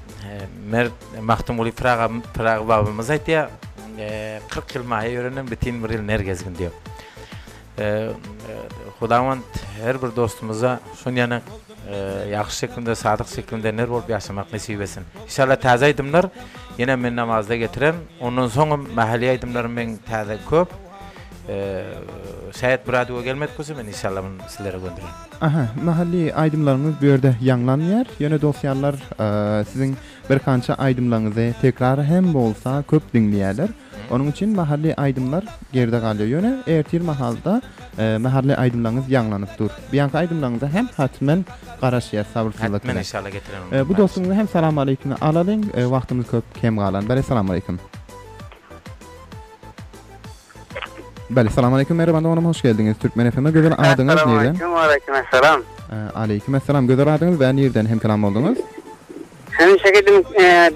Mert Magtymguly Pyragy Pyragy babamyz aýtýar, 40 ýyl maýa ýörenden bitin bir ýyl ner gezgin diýip. Hudawand her bir dostumyza şun ýaly ýagşy şeklinde, sadyk şeklinde ner bolup ýaşamak nesip etsin. Inşallah täze aýdymlar ýene men namazda getirerin. Ondan soňam mahalli aýdymlarym meň täze köp. Şaýat bu radioga gelmedik bolsa men inşallah muny sizlere göndererin. Aha, mahalli aýdymlaryňyz bu ýerde ýaňlanýar. Ýöne dos-ýarlar siziň bir kança aýdymlaryňyzy tekrar hem bolsa köp diňleýärler. Onuň üçin mahalli aýdymlar geride galýar. Ýöne ertir mahalda mahalli aýdymlaryňyz ýaňlanyp dur. Biýanky aýdymlaryňyza hem hatmen garaşýas sabyrsyzlyk Hatmen bilen. inşallah getirerin. Bu dostumyza hem salam aleýkimi alalyň. Wagtymyz köp kem galan. Bere salam aleýkim. Bele, salam aleýkum Mähriban doganym hoş geldiňiz Türkmen FM-e gözel adyňyz nirden? Assalamu aleýkum esselam. Aleýkum esselam gözel adyňyz we nirden hemkelam bolduňyz? Hemişeki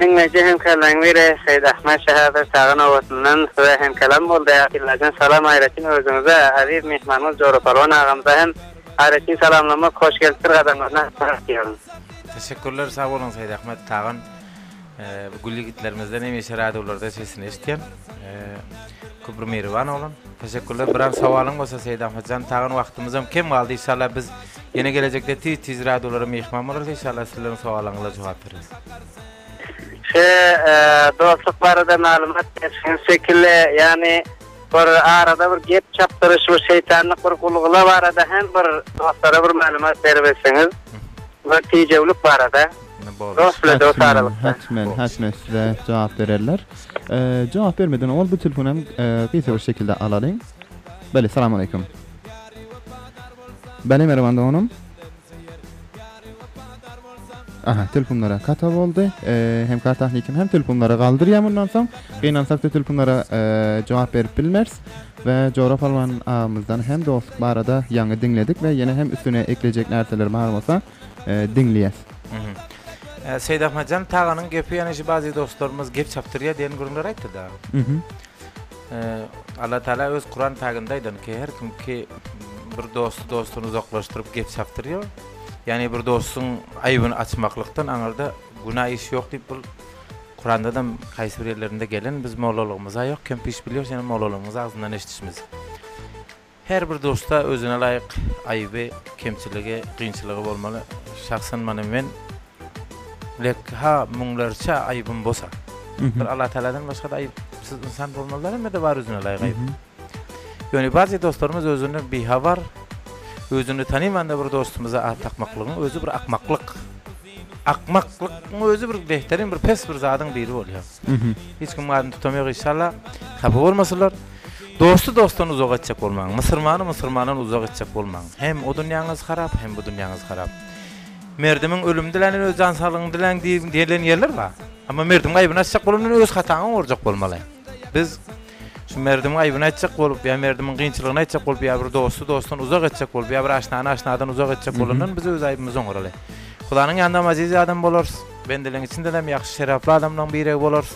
diňleýji hemkalaryň biri Seýit Ahmet şäherdir Çagan obasyndan size hemkelam boldy Atyllajan salam aýratyn özüňize aziz myhmanymyz Jora Palwan agamyza hem aýratyn salamlamak hoş gelipdir gadamlaryna diýerin. Teşekkürler sag boluň Seýit Ahmet Tagan Bu gül ýigitlerimizden hemişe radiolarda sesini eşitýän. Köp bir mihriban oglan. Teşekkürler. Biram sowalyň bolsa Seýit Ahmetjan Tagan wagtymyzam kem galdy. Inşallah biz ýene gelejekde tiz tiz radiolara myhman bolarys. Inşallah sizleriň sowallaryňyza jogap bereris. Şu dostluk barada maglumat berşiňiz şekilli, ýagny bir arada bir gep çapdyryş, bir şeýtanlyk bir gulgula barada hem bir dostlara bir maglumat beribilseňiz. Bir tijewlik barada. Dost bilen dost aralykda. Hetmen, hetmen size jogap bererler. Jogap bermeden owal bu telefony hem gysga bir şekilde alalyň. Bele, salam aleýkum. Bele, Merwan doganym. Aha, telefonlara kata boldy. Hemkar tahnikim hem telefonlara galdyrýar mundan soň. Gynansakda telefonlara jogap berip bilmeris. We Jora Palwan agymyzdan hem dostluk barada ýaňy diňledik we ýene hem üstüne eklejek närseler bar bolsa diňleýäs. Seýit Ahmetjan Taganyň gepi ýene şu bazy dostlarymyz gep çapdyrýar diýen gürrüňleri aýtdy-da. Allah Taala öz Kuran päginde aýdan ki her kim ki bir dosty dostdan uzaklaşdyryp gep çapdyrýar. Ýagny bir dostuň aýbyny açmaklykdan aňyrda günä iş ýok diýip bul Kurandadam haýsy bir ýerlerinde gelen biz mollalygymyza ýok kem piş bilýär seniň mollalygyňyz agzyndan eşidişimiz. Her bir dostda özüne laýyk aýby, kemçiligi, kynçylygy bolmaly. Şahsan mana men lek ha müňlerçe aýbym bosa. Bir Allah Taaladan başga-da aýypsyz ynsan bolmazlar hemmede bar özüne laýyk aýyp. Ýöne bazı dostlarymyz özüni bihabar, özüni tanymanda bir dostumyza at dakmaklygyň özi bir akmaklyk. Akmaklygyň özi bir behterin bir pes bir zadyň biri bolýar. Hiç kimiň adyny tutamýok inşallah. Hapa bolmasynlar. Dosty dostdan uzak etjek bolmaň. Musurmany musurmandan uzak etjek bolmaň. Hem o dünýäňiz harap, hem bu dünýäňiz harap. Merdimiň ölüm diländen öz jan saglygyňy diläň diýlen ýerler bar. Emma merdimiň aýbyny açjak bolandan öz hataňy oňarjak bolmaly. Biz şu merdimiň aýbyny aýtjak bolup, ýa merdimiň kynçylygyny aýtjak bolup, ýa bir dosty dostdan uzak etjek bolup, ýa bir aşnany aşnadan uzak etjek bolandan biz öz aýbymyzy oňaraly. Hudanyň ýanynda hem aziz adam bolarys. Bendeleň içindedem ýagşy şeraply adamlaryň biregi bolarys.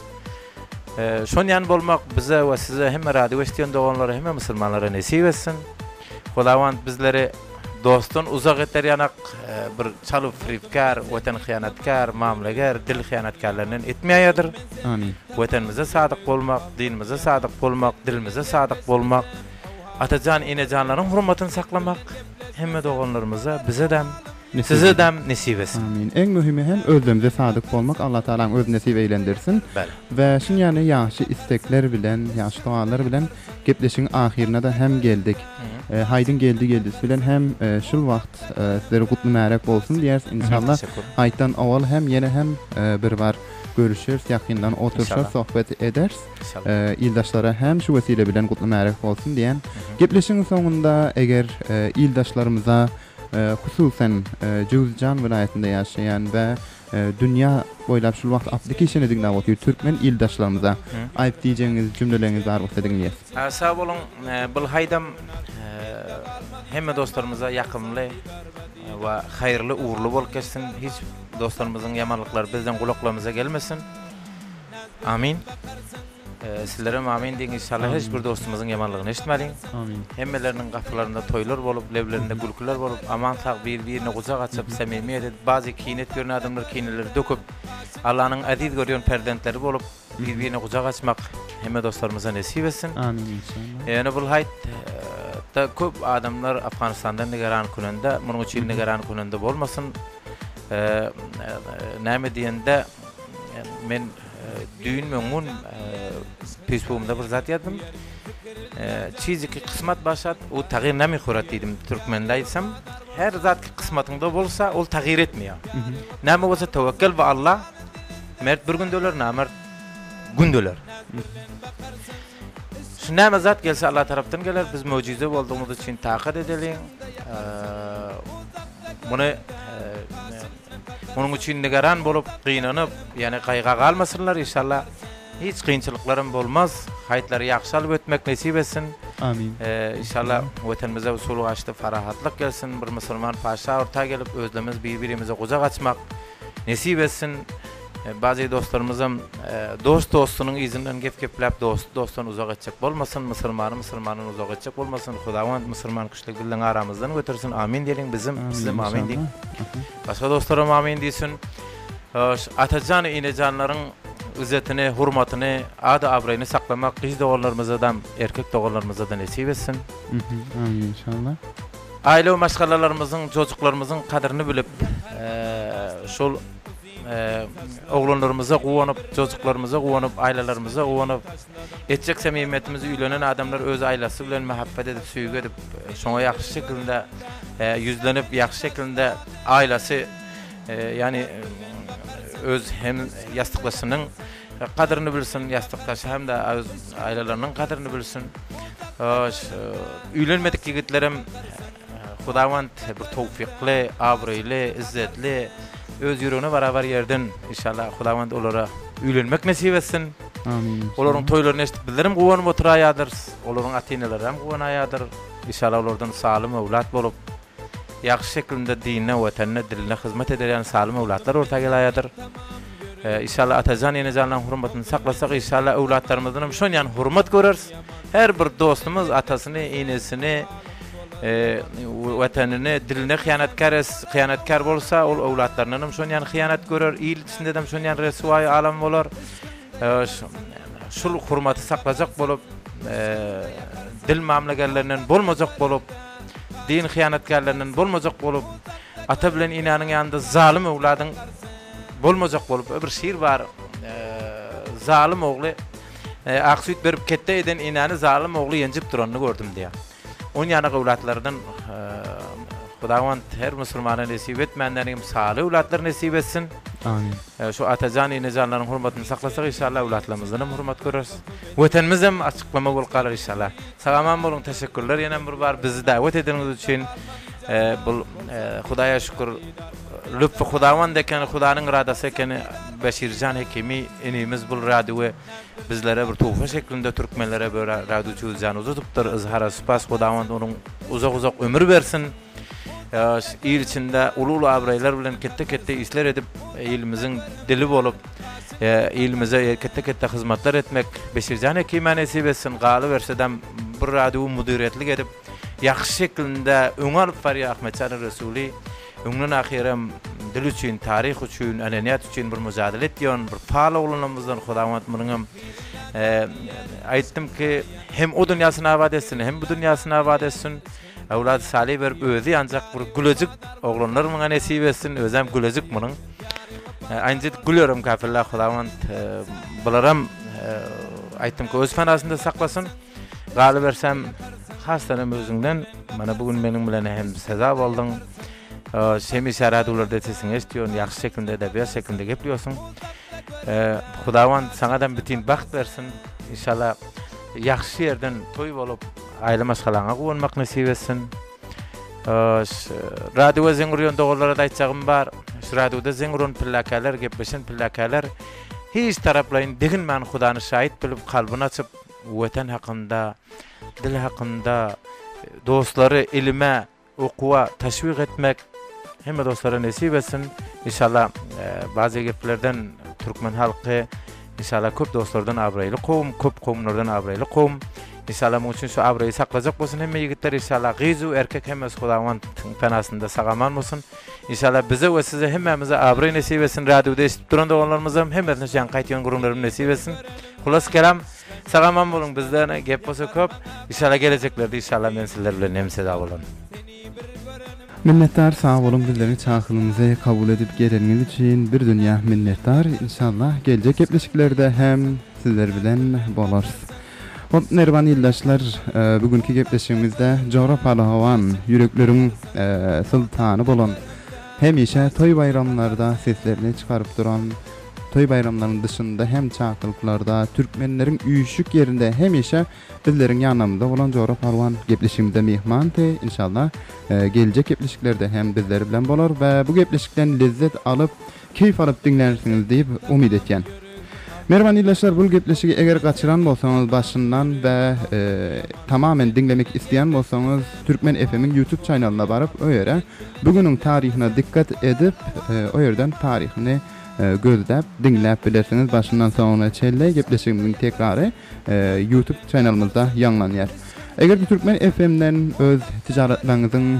Şonýan bolmak bize we size hemme radio eşidýän doganlara hemme musulmanlara nesip etsin. Hudawand bizleri dostdan uzak eder ýanak bir çalyp firipkär, weten hyýanatkär, mamlager, dil hyýanatkärlerinden etmeýädir. Amin. Wetenimize sadyk bolmak, dinimize sadyk bolmak, dilimize sadyk bolmak, atajan enejanlaryň hurmatyny saklamak hemme doganlarymyza bizedem Size-dem nesip etsin. Amin. Eň möhümi hem özlerimize sadyk bolmak Allah Tagalaň özi nesip eýlendirsin. Bele. We şun ýaly ýagşy istekler bilen, ýagşy dogalar bilen gepleşigiň ahyryna-da hem geldik. Haýdyň geldi geldisi bilen hem şul wagt sizlere gutly märek bolsun diýeris inşallah. Haýtdan owal hem ýene hem bir bar görüşeris ýakyndan oturşar sohbet ederis. Ildaşlara hem şu wesile bilen gutly märek bolsun diýen. Gepleşigiň soňunda eger ildaşlarymyza Hususan, Jöwüzjan welaýatynda ýaşaýan we dünýä boýlap şul wagt application diňläp otyr türkmen ildaşlarymyza aýyp diýjegiňiz jümleleriňiz bar bolsa diňleýäs. Sag boluň bul haýdam hemme dostlarymyza ýakymly we haýyrly ugurly bolup geçsin hiç dostlarymyzyň ýamanlyklary bizden gulaklarymyza gelmesin Amin. Sizlerem amin diýiň inşallah hiç bir dostumyzyň ýamanlygyny eşitmäliň. Amin. Hemmeleriniň gapylarynda toýlar bolup, leblerinde gülküler bolup, aman sag bir birine gujak açyp, samimiýet edip, bazy kine etip ýören adamlar kineleri döküp, Allanyň äziz görýän perzentleri bolup, bir birine gujak açmak hemme dostlarymyza nesip etsin. Amin inşallah. Ýöne bul haýt da köp adamlar Afganistandan nigeran künende, munuň üçin nigeran künende bolmasyn. Näme diýende men Düýn öňňun Facebookymda bir zat ýazdym. Çiziki kysmat başat, u tagyr namihurat diýdim türkmende aýtsam. Her zat ki kysmatyňda bolsa, ol tagyr etmeýär. Näme bolsa töwekgel we Allah. Mert bir günde öler, namert günde öler. Şu näme zat gelse Allah tarapdan geler. Biz möjüze boldugymyz üçin takat edeliň. Muny Munuň üçin nigeran bolup, gynanyp, ýagny gaýga galmasynlar, inşallah hiç kynçylyklaram bolmaz. Haýytlary ýagşy alyp ötmek nesip etsin. Amin. Inşallah Watanymyza sulh açdy, parahatlyk gelsin, bir musulman paşa orta gelip özlerimiz bir-birimize gujak açmak nesip etsin. Bazy dostlarymyzam dost dostunyň yzyndan gep gepläp dosty dostdan uzak etjek bolmasyn, musulmany musulmandan uzak etjek bolmasyn. Hudawand musulman küşlük bizleň aramyzdan götersin. Amin diýeliň bizem, sizem amin diýiň. Başga dostlaram amin diýsin. Hoş, Atajan enejanlaryň yzzetini, hurmatyny, ady-abraýyny saklamak gyz doganlarymyzadam, erkek doganlarymyzada nesip etsin. Amin inşallah. Aile we maşgalalarymyzyň, jojuklarymyzyň gadyryny bilip, şol oglanlarymyza guwanyp, jojuklarymyza guwanyp, ailelerimize guwanyp, etjek samimiýetimizi üýlenen adamlar öz ailasy bilen mähebbet edip, söýgi edip, şoňa ýagşy şekilinde ýüzlenip, ýagşy şekilinde ailasy Ýagny öz hem ýassykdaşynyň gadyryny bilsin, ýassykdaşy hem-de öz aýlalarynyň gadyryny bilsin. Öýlenmedik ýigitlerem Hudawand bir towfykly, abraýly, izzetli, öz ýüregine barabar ýerden inşallah Hudawand olara öýlenmek nesip etsin. Amin. Olaryň toýlaryny eşidip bizlerem guwanyp oturaýadyrys. Olaryň ata-eneleri hem guwanaýadyr. Inşallah olardan salym öwlat bolup, Ýagşy şeklinde dinine, Watanyna, diline hyzmat ederýän salym öwlatlar orta gelaýadyr. Işalla Atajan enejanlaň hurmatyny saklasak işalla öwlatlarymyzdanam şonýan hurmat göreris. Her bir dostumyz atasyny, enesini, Watanyny, diline hyýanatkär hyýanatkär bolsa ol öwlatlaryndanam şonýan hyýanat görer, il içindedem şonýan reswaý alam bolar. Şul hurmaty saklajak bolup, dil mamlagerlerinden bolmajak bolup, Din hyýanatkärlerinden bolmajak bolup, ata bilen enäniň ýanynda zalym öwladyň bolmajak bolup, bir şir bar, zalym ogly ak süýt berip ketde eden enäni zalym ogly ýenjip duranyny gördüm diýýär. On ýanak öwlatlardan Hudawand her musulmana nesip etmänden hem saly öwlatlar nesip etsin. Amin. Şu atajan enejanlaryň hurmatyny saklasak inşallah öwlatlarymyzdan hem hurmat göreris. Wetenimiz hem açyklama bolup galar inşallah. Sag-aman boluň teşekkürler ýenem bir bar bizi dawet edeniňiz üçin bul Hudaýa şükür lütfi Hudawand ekeni Hudanyň yradasy ekeni Beşirjan Hekimi inimiz bul radiowy bizlere bir tuhfa şeklinde türkmenlere bu radio jüzjany uzadypdyr yzhara spas Hudawand onuň uzak uzak ömür bersin il içinde uly uly abraýlar bilen ketde ketde işler edip ilimiziň dili bolup Ilimize ketde-ketde hyzmatlar etmek Beşirjan hekime nesip etsin, galybersedem bir radio müdiriýetlik edip, ýagşy şeklinde öňe alyp barýar Ahmetjan Resuly. Öňden ahyrem dil üçin, taryh üçin, edenýat üçin bir müjadele etýän bir pal oglanymyzdan Hudawand munuňam aýtdym ki, hem o dünýäsini abat etsin, hem bu dünýäsini abat etsin. Öwlady salyh berip özi ýanjak bir gülejik oglanlar muňa nesip etsin özem gülejik munuň. Aýnjit gülerim kafirler hudawand bularam aýtdym ki öz penasynda saklasyn. Galybersem hasdan hem özüňden mana bu gün meniň bilen hem seza bolduň. Hemişe radyolarda sesiňi eşitýän ýagşy şekilde edebiýat şekilinde gepleýärsiň. Hudawand saňadam bütin bagt bersin. Inşallah ýagşy ýerden toý bolup Aýla maşgalaňa guwanmak nesip etsin. Radioa zeň urýan doganlara-da aýtjagym bar. Şu radioda zeň uran pillakalar, gepleşen pillakalar hiç taraplaýyn deginmän Hudany şaýyt bilip kalbyny açyp Watan hakynda, dil hakynda dostlary ilime Okuwa teşwik etmek hemme dostlara nesip etsin. Inşallah bazy geplerden türkmen halky inşallah köp dostlardan abraýly kowum, köp kowumlardan abraýly kowum. Inşallah muň üçin şu abraýy saklajak bolsun hemme ýigitler inşallah gyz-u erkek hemmesi Hudawan penasynda sag-aman bolsun. Inşallah bize we size hemmämize abraý nesip etsin. Radioda eşidip duran doganlarymyzam hemmesine şu ýaňky aýtýan gürrüňlerim nesip etsin. Hulasy kelam. Sag-aman boluň bizden gep bolsa köp. Inşallah geleceklerde inşallah men sizler bilen hem seda bolaryn. Minnetdar sag boluň bizleriň çakylygymyzy kabul edip geleniňiz üçin bir dünýä minnetdar inşallah geljek gepleşiklerde hem sizler bilen bolarys. Hop mähriban ildeşler bu günki gepleşigimizde Jora Palawan ýürekleriň soltany bolan hemişe toý baýramlarda seslerini çykaryp duran Toý-baýramlaryň dyşynda hem çakylyklarda, türkmenleriň üýşük ýerinde hemişe bizleriň ýanamyzda bolan Jora Palwan gepleşigimizde myhmandy. Inşallah, geljek gepleşiklerde hem bizler bilen bolar we bu gepleşikden lezzet alyp, keýp alyp diňlärsiňiz diýip umyt etýän. Merwan ildeşler bul gepleşigi eger gaçyran bolsaňyz başyndan we tamamen diňlemek isleýän bolsaňyz Türkmen FM-iň YouTube çaýnalyna baryp o ýere bu günüň taryhyna dikkat edip o ýerden taryhyny gözläp diňläp bilersiňiz başyndan soňuna çenli gepleşigimiziň tekrary YouTube çaýnalymyzda ýaňlanýar. Eger-de Türkmen FM-den öz tijaratlaryňyzyň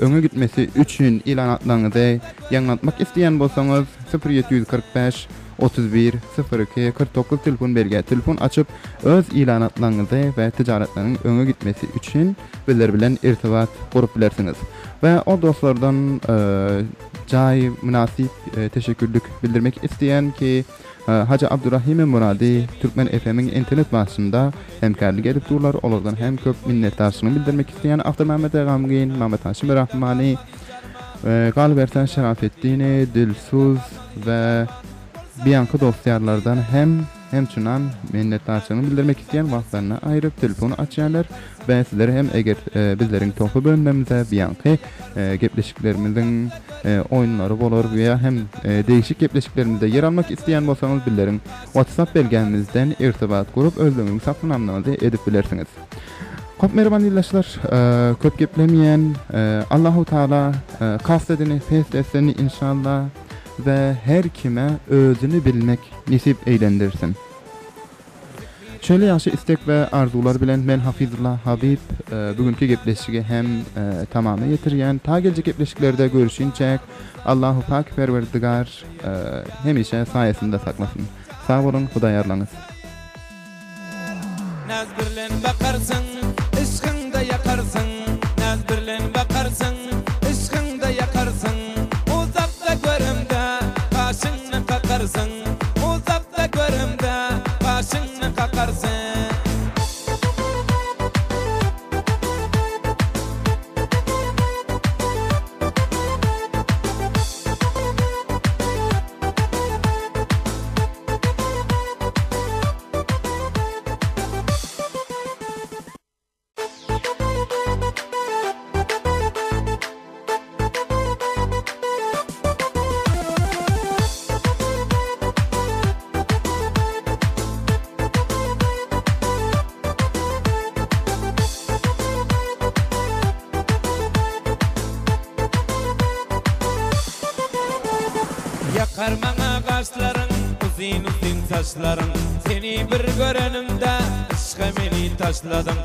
öňe gitmesi üçin ilanatlaryňyzy ýaňlantmak isleýän bolsaňyz 0745 31 02 49 telefon belgä telefon açyp öz ilanatlaryňyzy we tijaratlaryň öňe gitmesi üçin bizler bilen irtibat gurup bilersiňiz. We o dostlardan jaý mynasyp teşekkürlik bildirmek isleýän ki Hajy Abdurahime Murady Türkmen FM-iň internet başynda hemkärlik edip durlar olardan hem köp minnetdarçylygymy bildirmek isleýän Awtormämmet Gamgyn, Mamet Haşim Rahmany, galyberse Şerafetdini, Dilsuz we biýanky dost-ýarlardan hem hemçinan minnetdarçylygymy bildirmek isleýän wagtlaryny aýryp telefon açýarlar we sizler hem eger bizleriň tohly bölümlerimize biýanky gepleşiklerimiziň oýunlary bolar we hem degişik gepleşiklerimizde ýer almak isleýän bolsaňyz bizleriň WhatsApp belgämizden irtibat gurup özlügiňizi satynalmaňyzy edip bilersiňiz. Köp merhaba ildeşler köp geplemeýän Allahu Taala kast edeni pes etsin inşallah we her kime özüni bilmek nesip eýlendirsin. Şeýle ýagşy istek we arzuwlar bilen men Hafizullah Habib bu günki gepleşigi hem tamama ýetirýän. Ta geljek gepleşiklerde görüşinçäk Allahu Pak Perwerdigar hemişe saýasynda saklasyn. Sag boluň Hudaýarlaňyz. Naz birlen bakarsyň, yşkyňda ýakarsyň, Naz birlen bakarsyň, yşkyňda ýakarsyň, Uzakda göremde, gaşyňny kakarsyň, Uzakda göremde, gaşyňny kakarsyň. Ýakar maňa gaşlaryň, uzyn-uzyn saçlaryň, Seni bir görenimde yşga meni taşladyň.